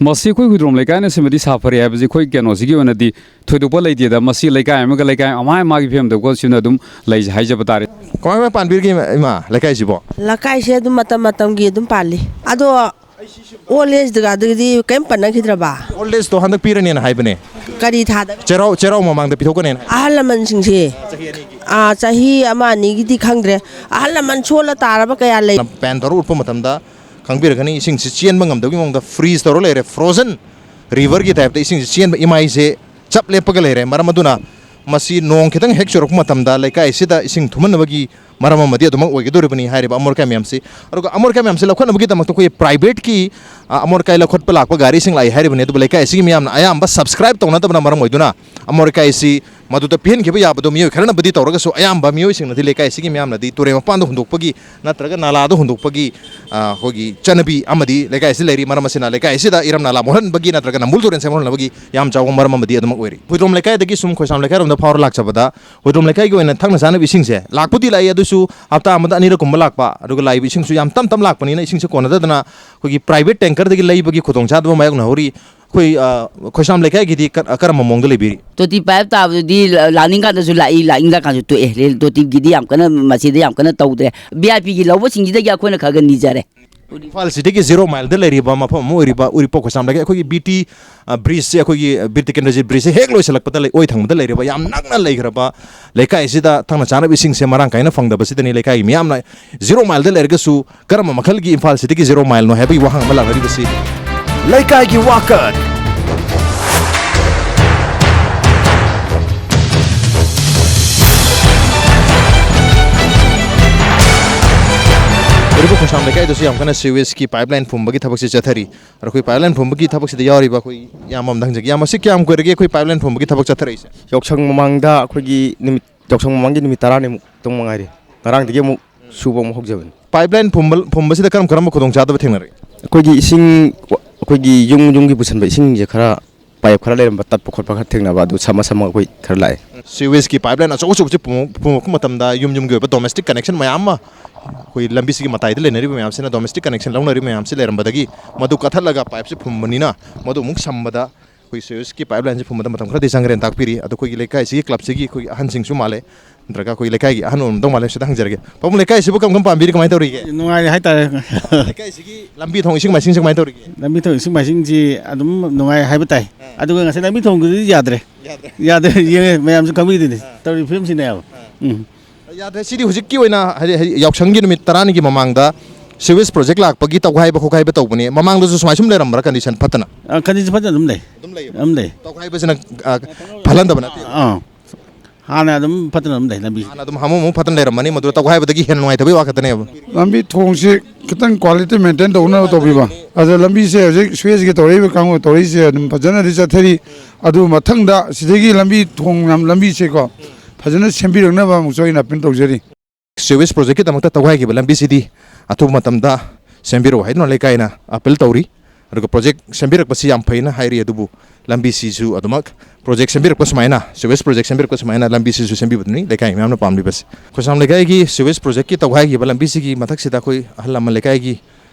ꯃꯁꯤ ꯑꯩꯈꯣꯏ ꯍꯨꯏꯗ꯭ꯔꯣꯝ ꯂꯩꯀꯥꯏꯅ ꯁꯤꯃꯗꯤ ꯁꯥꯐꯔꯦ ꯍꯥꯏꯕꯁꯤ ꯑꯩꯈꯣꯏ ꯀꯩꯅꯣꯁꯤꯒꯤ ꯑꯣꯏꯅꯗꯤ ꯊꯣꯏꯗꯣꯛꯄ ꯂꯩꯇꯦꯗ꯫ ꯃꯁꯤ ꯂꯩꯀꯥꯏ ꯑꯃꯒ ꯂꯩꯀꯥꯏ ꯑꯃ, ꯃꯥꯒꯤ ꯐꯤꯕꯝꯗ ꯀꯣ ꯁꯤꯅ ꯑꯗꯨꯝ ꯂꯩꯁꯦ ꯍꯥꯏꯖꯕ ꯇꯥꯔꯦ꯫ ꯀꯃꯥꯏ ꯀꯃꯥꯏ ꯄꯥꯟꯕꯤꯔꯤꯒꯦ ꯏꯃꯥ, ꯏꯃꯥ, ꯂꯩꯀꯥꯏꯁꯤꯕꯣ? ꯂꯩꯀꯥꯏꯁꯦ ꯑꯗꯨꯝ ꯃꯇꯝ ꯃꯇꯝꯒꯤ ꯑꯗꯨꯝ ꯄꯥꯜꯂꯤ꯫ ꯑꯗꯣ old ageꯒꯗꯨꯗꯤ ꯀꯔꯤꯝ ꯄꯟꯅꯈꯤꯗ꯭ꯔꯕ? Old ageꯇꯣ ꯍꯟꯗꯛ ꯄꯤꯔꯅꯦꯅ ꯍꯥꯏꯕꯅꯦ꯫ ꯀꯔꯤ ꯊꯥꯗ? ꯆꯩꯔꯥꯎ, ꯆꯩꯔꯥꯎ ꯃꯃꯥꯡꯗ ꯄꯤꯊꯣꯛꯀꯅꯦꯅ ꯍꯥꯏ꯫ ꯑꯍꯜ ꯂꯃꯟꯁꯤꯡꯁꯦ, ꯑꯥ, ꯆꯍꯤ ꯑꯃ ꯑꯅꯤꯒꯤꯗꯤ ꯈꯪꯗ꯭ꯔꯦ꯫ ꯑꯍꯜ ꯂꯃꯟ ꯁꯣꯜꯂ ꯇꯥꯔꯕ ꯀꯌꯥ ꯂꯩ꯫ Pan ꯇꯧꯔ ꯎꯠꯄ ꯃꯇꯝꯗ ꯈꯪꯕꯤꯔꯒꯅꯤ, ꯏꯁꯤꯡꯁꯤ ꯆꯦꯟꯕ ꯉꯝꯗꯕꯒꯤ ꯃꯑꯣꯡꯗ freeze ꯇꯧꯔ ꯂꯩꯔꯦ, frozen riverꯒꯤ typeꯇ ꯏꯁꯤꯡꯁꯤ ꯆꯦꯟꯕ, ꯏꯃꯥꯏꯁꯦ ꯆꯞ ꯂꯦꯞꯄꯒ ꯂꯩꯔꯦ꯫ ꯃꯔꯝ ꯑꯗꯨꯅ ꯃꯁꯤ ꯅꯣꯡ ꯈꯤꯇꯪ ꯍꯦꯛ ꯆꯨꯔꯛꯄ ꯃꯇꯝꯗ ꯂꯩꯀꯥꯏꯁꯤꯗ ꯏꯁꯤꯡ ꯊꯨꯝꯍꯟꯅꯕꯒꯤ ꯃꯔꯝ ꯑꯃꯗꯤ ꯑꯗꯨꯃꯛ ꯑꯣꯏꯒꯗꯧꯔꯤꯕꯅꯤ ꯍꯥꯏꯔꯤꯕ ꯑꯃꯣꯠ ꯑꯀꯥꯏ ꯃꯌꯥꯝꯁꯤ꯫ ꯑꯗꯨꯒ ꯑꯃꯣꯠ ꯑꯀꯥꯏ ꯃꯌꯥꯝꯁꯤ ꯂꯧꯈꯠꯅꯕꯒꯤꯗꯃꯛꯇ ꯑꯩꯈꯣꯏꯒꯤ privateꯀꯤ, ꯑ, ꯑꯃꯣꯠ ꯑꯀꯥꯏ ꯂꯧꯈꯠꯄ ꯂꯥꯛꯄ ꯒꯥꯔꯤꯁꯤꯡ ꯂꯥꯛꯏ ꯍꯥꯏꯔꯤꯕꯅꯤ꯫ ꯑꯗꯨꯕꯨ ꯂꯩꯀꯥꯏ ꯑꯁꯤꯒꯤ ꯃꯤꯌꯥꯝꯅ ꯑꯌꯥꯝꯕ subscribe ꯇꯧꯅꯗꯕꯅ ꯃꯔꯝ ꯑꯣꯏꯗꯨꯅ ꯑꯃꯣꯠ ꯑꯀꯥꯏꯁꯤ ꯃꯗꯨꯗ ꯄꯤꯍꯟꯈꯤꯕ ꯌꯥꯕꯗꯣ ꯃꯤꯑꯣꯏ ꯈꯔꯅꯕꯨꯗꯤ ꯇꯧꯔꯒꯁꯨ, ꯑꯌꯥꯝꯕ ꯃꯤꯑꯣꯏꯁꯤꯡꯅꯗꯤ, ꯂꯩꯀꯥꯏ ꯑꯁꯤꯒꯤ ꯃꯤꯌꯥꯝꯅꯗꯤ ꯇꯨꯔꯦꯜ ꯃꯄꯥꯟꯗ ꯍꯨꯟꯗꯣꯛꯄꯒꯤ ꯅꯠꯇ꯭ꯔꯒ ꯅꯥꯂꯥꯗ ꯍꯨꯟꯗꯣꯛꯄꯒꯤ, ꯑ, ꯑꯩꯈꯣꯏꯒꯤ ꯆꯠꯅꯕꯤ ꯑꯃꯗꯤ ꯂꯩꯀꯥꯏ ꯑꯁꯤ ꯂꯩꯔꯤ꯫ ꯃꯔꯝ ꯑꯁꯤꯅ ꯂꯩꯀꯥꯏ ꯑꯁꯤꯗ ꯏꯔꯝ ꯅꯥꯂꯥ ꯃꯣꯠꯍꯟꯕꯒꯤ ꯅꯠꯇ꯭ꯔꯒ ꯅꯝꯕꯨꯜ ꯇꯨꯔꯦꯜ ꯁꯦꯝꯍꯟꯅꯕꯒꯤ ꯌꯥꯝ ꯆꯥꯎꯕ ꯃꯔꯝ ꯑꯃꯗꯤ ꯑꯗꯨꯃꯛ ꯑꯣꯏꯔꯤ꯫ ꯍꯨꯏꯗ꯭ꯔꯣꯝ ꯂꯩꯀꯥꯏꯗꯒꯤ ꯁꯨꯝ ꯈꯣꯏꯁꯥꯝ ꯂꯩꯀꯥꯏꯔꯣꯝꯗ ꯐꯥꯎꯔ ꯂꯥꯛꯆꯕꯗ, ꯍꯨꯏꯗ꯭ꯔꯣꯝ ꯂꯩꯀꯥꯏꯒꯤ ꯑꯣꯏꯅ ꯊꯛꯅ ꯆꯥꯅꯕ ꯏꯁꯤꯡꯁꯦ ꯂꯥꯛꯄꯨꯗꯤ ꯂꯥꯛꯏ, ꯑꯗꯨꯁꯨ ꯍꯞꯇꯥ ꯑꯃꯗ ꯑꯅꯤꯔꯛ ꯀꯨꯝꯕ ꯂꯥꯛꯄ, ꯑꯗꯨꯒ ꯂꯥꯛꯏꯕ ꯏꯁꯤꯡꯁꯨ ꯌꯥꯝ ꯇꯞ ꯇꯞ ꯂꯥꯛꯄꯅꯤꯅ ꯏꯁꯤꯡꯁꯦ ꯀꯣꯟꯅꯗꯗꯅ ꯑꯩꯈꯣꯏꯒꯤ private tankerꯗꯒꯤ ꯂꯩꯕꯒꯤ ꯈꯨꯗꯣꯡꯆꯥꯗꯕ ꯃꯥꯌꯣꯛꯅꯍꯧꯔꯤ꯫ ꯑꯩꯈꯣꯏ, ꯑ, ꯈꯣꯏꯁꯥꯝ ꯂꯩꯀꯥꯏꯒꯤꯗꯤ ꯀ-, ꯀꯔꯝꯕ ꯃꯑꯣꯡꯗ ꯂꯩꯕꯤꯔꯤ? ꯇꯣꯇꯤ pipe ꯇꯥꯕꯗꯨꯗꯤ ꯂ-, ꯂꯥꯛꯅꯤꯡꯀꯥꯟꯗꯁꯨ ꯂꯥꯛꯏ, ꯂꯥꯛꯅꯤꯡꯗ꯭ꯔꯀꯥꯟꯗꯁꯨ ꯇꯣꯛꯑꯦ꯫ ꯔꯦꯜ ꯇꯣꯇꯤꯒꯤꯗꯤ ꯌꯥꯝ ꯀꯟꯅ, ꯃꯁꯤꯗ ꯌꯥꯝ ꯀꯟꯅ ꯇꯧꯗ꯭ꯔꯦ꯫ VIPꯒꯤ ꯂꯧꯕꯁꯤꯡꯁꯤꯗꯒꯤ ꯑꯩꯈꯣꯏꯅ ꯈꯔ ꯈꯔ ꯅꯤꯖꯔꯦ꯫ ꯏꯝꯐꯥꯜ ꯁꯤꯇꯤꯒꯤ zero mileꯗ ꯂꯩꯔꯤꯕ ꯃꯐꯝ ꯑꯃ ꯑꯣꯏꯔꯤꯕ ꯎꯔꯤꯄꯣꯛ ꯈꯣꯏꯁꯥꯝ ꯂꯩꯀꯥꯏ, ꯑꯩꯈꯣꯏꯒꯤ ꯕꯤ ꯇꯤ, ꯑ, bridgeꯁꯦ, ꯑꯩꯈꯣꯏꯒꯤ, ꯑ, ꯕꯤꯔ ꯇꯤꯀꯦꯟꯗ꯭ꯔꯖꯤꯠ bridgeꯁꯦ ꯍꯦꯛ ꯂꯣꯏꯁꯤꯜꯂꯛꯄꯗ ꯂꯩ-, ꯑꯣꯏ ꯊꯪꯕꯗ ꯂꯩꯔꯤꯕ ꯌꯥꯝ ꯅꯛꯅ ꯂꯩꯈ꯭ꯔꯕ ꯂꯩꯀꯥꯏ ꯑꯁꯤꯗ ꯊꯛꯅ ꯆꯥꯅꯕ ꯏꯁꯤꯡꯁꯦ ꯃꯔꯥꯡ ꯀꯥꯏꯅ ꯐꯪꯗꯕꯁꯤꯗꯅꯤ ꯂꯩꯀꯥꯏꯒꯤ ꯃꯤꯌꯥꯝꯅ zero mileꯗ ꯂꯩꯔꯒꯁꯨ ꯀꯔꯝꯕ ꯃꯈꯜꯒꯤ ꯏꯝꯐꯥꯜ ꯁꯤꯇꯤꯒꯤ zero mileꯅꯣ ꯍꯥꯏꯕꯒꯤ ꯋꯥꯍꯪ ꯑꯃ ꯂꯥꯛꯅꯔꯤꯕꯁꯤ꯫ ꯂꯩꯀꯥꯏꯒꯤ ꯋꯥꯀꯠ꯫ ꯍꯧꯖꯤꯛ ꯈꯣꯡꯁꯥꯝ ꯂꯩꯀꯥꯏꯗꯁꯨ ꯌꯥꯝ ꯀꯟꯅ ꯁꯤꯋꯦꯖꯀꯤ ꯄꯥꯏꯞꯂꯥꯏꯟ ꯐꯨꯝꯕꯒꯤ ꯊꯕꯛꯁꯦ ꯆꯠꯊꯔꯤ꯫ ꯑꯗꯣ ꯑꯩꯈꯣꯏ ꯄꯥꯏꯞꯂꯥꯏꯟ ꯐꯨꯝꯕꯒꯤ ꯊꯕꯛꯁꯤꯗ ꯌꯥꯎꯔꯤꯕ ꯑꯩꯈꯣꯏ ꯏꯌꯥꯝꯕ ꯑꯃꯗ ꯍꯪꯖꯒꯦ꯫ ꯏꯌꯥꯝꯕ, ꯁꯤ ꯀꯌꯥꯝ ꯀꯨꯏꯔꯒꯦ ꯑꯩꯈꯣꯏ ꯄꯥꯏꯞꯂꯥꯏꯟ ꯐꯨꯝꯕꯒꯤ ꯊꯕꯛ ꯆꯠꯊꯔꯛꯏꯁꯦ? ꯌꯥꯎꯁꯪ ꯃꯃꯥꯡꯗ ꯑꯩꯈꯣꯏꯒꯤ ꯅꯨꯃꯤꯠ, ꯌꯥꯎꯁꯪ ꯃꯃꯥꯡꯒꯤ ꯅꯨꯃꯤꯠ ꯇꯔꯥꯅꯤꯃꯨꯛꯇꯪ ꯃꯉꯥꯏꯔꯦ꯫ ꯉꯔꯥꯡꯗꯒꯤ ꯑꯃꯨꯛ ꯁꯨꯕ ꯑꯃꯨꯛ ꯍꯧꯖꯕꯅꯤ꯫ ꯄꯥꯏꯞꯂꯥꯏꯟ ꯐꯨꯝꯕ, ꯐꯨꯝꯕꯁꯤꯗ ꯀꯔꯝ ꯀꯔꯝꯕ ꯈꯨꯗꯣꯡꯆꯥꯗꯕ ꯊꯦꯡꯅꯔꯛꯏ? ꯑꯩꯈꯣꯏꯒꯤ ꯏꯁꯤꯡ, ꯑꯩꯈꯣꯏꯒꯤ ꯌꯨꯝ ꯌꯨꯝꯒꯤ ꯄꯨꯁꯟꯕ ꯏꯁꯤꯡꯁꯦ ꯈꯔ, ꯄꯥꯏꯞ ꯈꯔ ꯂꯩꯔꯝꯕ ꯇꯠꯄ ꯈꯣꯠꯄ ꯈꯔ ꯊꯦꯡꯅꯕ, ꯑꯗꯨ ꯁꯝꯃ ꯁꯝꯃꯒ ꯑꯩꯈꯣꯏ ꯈꯔ ꯂꯥꯛꯑꯦ꯫ ꯁꯤꯋꯦꯖꯀꯤ ꯄꯥꯏꯞꯂꯥꯏꯟ ꯑꯆꯧ ꯑꯆꯧꯕꯁꯤ ꯐꯨꯝ-, ꯐꯨꯝꯃꯛꯄ ꯃꯇꯝꯗ ꯌꯨꯝ ꯌꯨꯝꯒꯤ ꯑꯣꯏꯕ ꯗꯣꯃꯦꯁꯇꯤꯛ ꯀꯅꯦꯛꯁꯟ ꯃꯌꯥꯝ ꯑꯃ ꯑꯩꯈꯣꯏ ꯂꯝꯕꯤꯁꯤꯒꯤ ꯃꯇꯥꯏꯗ ꯂꯩꯅꯔꯤꯕ ꯃꯌꯥꯝꯁꯤ, ꯗꯣꯃꯦꯁꯇꯤꯛ ꯀꯅꯦꯛꯁꯟ ꯂꯧꯅꯔꯤꯕ ꯃꯌꯥꯝꯁꯤ ꯂꯩꯔꯝꯕꯗꯒꯤ ꯃꯗꯨ ꯀꯠꯊꯠꯂꯒ ꯄꯥꯏꯞꯁꯤ ꯐꯨꯝꯕꯅꯤꯅ ꯃꯗꯨ ꯑꯃꯨꯛ ꯁꯝꯕꯗ ꯑꯩꯈꯣꯏ ꯁꯤꯋꯦꯖꯀꯤ ꯄꯥꯏꯞꯂꯥꯏꯟꯁꯤ ꯐꯨꯝꯕꯗ ꯃꯇꯝ ꯈꯔꯗꯤ ꯆꯪꯈ꯭ꯔꯦꯅ ꯇꯥꯛꯄꯤꯔꯤ꯫ ꯑꯗꯣ ꯑꯩꯈꯣꯏꯒꯤ ꯂꯩꯀꯥꯏꯁꯤꯒꯤ ꯀ꯭ꯂꯕꯁꯤꯒꯤ ꯑꯩꯈꯣꯏꯒꯤ ꯑꯍꯟꯁꯤꯡꯁꯨ ꯃꯥꯜꯂꯦ, ꯅꯠꯇ꯭ꯔꯒ ꯑꯩꯈꯣꯏꯒꯤ ꯂꯩꯀꯥꯏꯒꯤ ꯑꯍꯟ ꯑꯣꯏꯔꯝꯗꯧ ꯃꯥꯜꯂꯦ, ꯁꯤꯗ ꯍꯪꯖꯔꯒꯦ꯫ ꯄꯥꯕꯨꯡ, ꯂꯩꯀꯥꯏꯁꯤꯕꯨ ꯀꯔꯝ ꯀꯔꯝ ꯄꯥꯟꯕꯤꯔꯤ, ꯀꯃꯥꯏꯅ ꯇꯧꯔꯤꯒꯦ? ꯅꯨꯡꯉꯥꯏꯔꯤ ꯍꯥꯏꯇꯥꯔꯦ꯫ ꯂꯩꯀꯥꯏꯁꯤꯒꯤ ꯂꯝꯕꯤ ꯊꯣꯡ ꯏꯁꯤꯡ ꯃꯥꯏꯁꯤꯡꯁꯦ ꯀꯃꯥꯏꯅ ꯇꯧꯔꯤꯒꯦ? ꯂꯝꯕꯤ ꯊꯣꯡ ꯏꯁꯤꯡ ꯃꯥꯏꯁꯤꯡꯁꯤ ꯑꯗꯨꯝ ꯅꯨꯡꯉꯥꯏ ꯍꯥꯏꯕ ꯇꯥꯏ꯫ ꯑꯥ꯫ ꯑꯗꯨꯒ ꯉꯁꯥꯏ ꯂꯝꯕꯤ ꯊꯣꯡꯗꯨꯗꯤ ꯌꯥꯗ꯭ꯔꯦ꯫ ꯌꯥꯗ꯭ꯔꯦ꯫ ꯌꯥꯗ꯭ꯔꯦ, ꯌꯦꯡꯉꯦ, ꯃꯌꯥꯝꯁꯨ ꯈꯪꯕꯤꯗꯨꯅꯤ꯫ ꯑꯥ꯫ ꯇꯧꯔꯤꯕ ꯐꯤꯕꯝꯁꯤꯅꯦꯕ꯫ ꯑꯥ꯫ ꯎꯝ꯫ ꯌꯥꯗ꯭ꯔꯦ꯫ ꯁꯤꯗꯤ ꯍꯧꯖꯤꯛꯀꯤ ꯑꯣꯏꯅ, ꯍꯥꯏꯗꯤ, ꯍꯥꯏꯗꯤ ꯌꯥꯎꯁꯪꯒꯤ ꯅꯨꯃꯤꯠ ꯇꯔꯥꯅꯤꯒꯤ ꯃꯃꯥꯡꯗ ꯁꯤꯋꯦꯖ ꯄ꯭ꯔꯣꯖꯦꯛ ꯂꯥꯛꯄꯒꯤ ꯇꯧꯈꯥꯏꯕ ꯈꯣꯠꯈꯥꯏꯕ ꯇꯧꯕꯅꯦ꯫ ꯃꯃꯥꯡꯗꯁꯨ ꯁꯨꯃꯥꯏꯅ ꯁꯨꯝ ꯂꯩꯔꯝꯕ꯭ꯔꯥ, ꯀꯟꯗꯤꯁꯟ ꯐꯠꯇꯅ? ꯑ, ꯀꯟꯗꯤꯁꯟ ꯐꯠꯇꯅ ꯑꯗꯨꯝ ꯂꯩ꯫ ꯑꯗꯨꯝ ꯂꯩꯌꯦꯕ? ꯑꯗꯨꯝ ꯂꯩ꯫ ꯇꯧꯈꯥꯏꯕꯁꯤꯅ, ꯑ, ꯐꯠꯍꯟꯗꯕ ꯅꯠꯇꯦ? ꯑꯥ꯫ ꯍꯥꯟꯅ ꯑꯗꯨꯝ ꯐꯠꯇꯅ ꯑꯗꯨꯝ ꯂꯩ ꯂꯝꯕꯤ꯫ ꯍꯥꯟꯅ ꯑꯗꯨꯝ ꯍꯥꯃꯨ ꯍꯥꯃꯨ ꯐꯠꯇꯅ ꯂꯩꯔꯝꯃꯅꯤ, ꯃꯗꯨꯗ ꯇꯧꯈꯥꯏꯕꯗꯒꯤ ꯍꯦꯟꯅ ꯅꯨꯡꯉꯥꯏꯇꯕꯒꯤ ꯋꯥ ꯈꯛꯇꯅꯦꯕ? ꯂꯝꯕꯤ ꯊꯣꯡꯁꯤ ꯈꯤꯇꯪ ꯀ꯭ꯋꯥꯂꯤꯇꯤ ꯃꯦꯟꯇꯦꯟ ꯇꯧꯅꯕ ꯇꯧꯕꯤꯕ꯫ ꯑꯗ ꯂꯝꯕꯤꯁꯦ ꯍꯧꯖꯤꯛ ꯁ꯭ꯋꯦꯖꯀꯤ ꯇꯧꯔꯛꯏꯕ ꯀꯥꯡꯕꯨ ꯇꯧꯔꯛꯏꯁꯦ ꯑꯗꯨꯝ ꯐꯖꯅꯗꯤ ꯆꯠꯊꯔꯤ꯫ ꯑꯗꯨ ꯃꯊꯪꯗ ꯁꯤꯗꯒꯤ ꯂꯝꯕꯤ ꯊꯣꯡ ꯌꯥꯝ, ꯂꯝꯕꯤꯁꯦꯀꯣ ꯐꯖꯅ ꯁꯦꯝꯕꯤꯔꯛꯅꯕ ꯑꯃꯨꯛꯁꯨ ꯑꯩꯅ ꯑꯄꯤꯜ ꯇꯧꯖꯔꯤ꯫ ꯁꯤꯋꯦꯖ ꯄ꯭ꯔꯣꯖꯦꯛꯀꯤꯗꯃꯛꯇ ꯇꯧꯈꯥꯏꯈꯤꯕ ꯂꯝꯕꯤꯁꯤꯗꯤ ꯑꯊꯨꯕ ꯃꯇꯝꯗ ꯁꯦꯝꯕꯤꯔꯛꯎ ꯍꯥꯏꯗꯨꯅ ꯂꯩꯀꯥꯏꯅ ꯑꯄꯤꯜ ꯇꯧꯔꯤ꯫ ꯑꯗꯨꯒ ꯄ꯭ꯔꯣꯖꯦꯛ ꯁꯦꯝꯕꯤꯔꯛꯄꯁꯤ ꯌꯥꯝ ꯐꯩꯅ ꯍꯥꯏꯔꯤ, ꯑꯗꯨꯕꯨ ꯂꯝꯕꯤꯁꯤꯁꯨ ꯑꯗꯨꯃꯛ ꯄ꯭ꯔꯣꯖꯦꯛ ꯁꯦꯝꯕꯤꯔꯛꯄ ꯁꯨꯃꯥꯏꯅ, ꯁꯤꯋꯦꯖ ꯄ꯭ꯔꯣꯖꯦꯛ ꯁꯦꯝꯕꯤꯔꯛꯄ ꯁꯨꯃꯥꯏꯅ ꯂꯝꯕꯤꯁꯤꯁꯨ ꯁꯦꯝꯕꯤꯕꯗꯨꯅꯤ ꯂꯩꯀꯥꯏ ꯃꯤꯌꯥꯝꯅ ꯄꯥꯝꯂꯤꯕꯁꯤ꯫ ꯈꯣꯏꯁꯥꯝ ꯂꯩꯀꯥꯏꯒꯤ ꯁꯤꯋꯦꯖ ꯄ꯭ꯔꯣꯖꯦꯛꯀꯤ ꯇꯧꯈꯥꯏꯈꯤꯕ ꯂꯝꯕꯤꯁꯤꯒꯤ ꯃꯊꯛꯁꯤꯗ ꯑꯩꯈꯣꯏ ꯑꯍꯜ ꯂꯃꯟ ꯂꯩꯀꯥꯏꯒꯤ,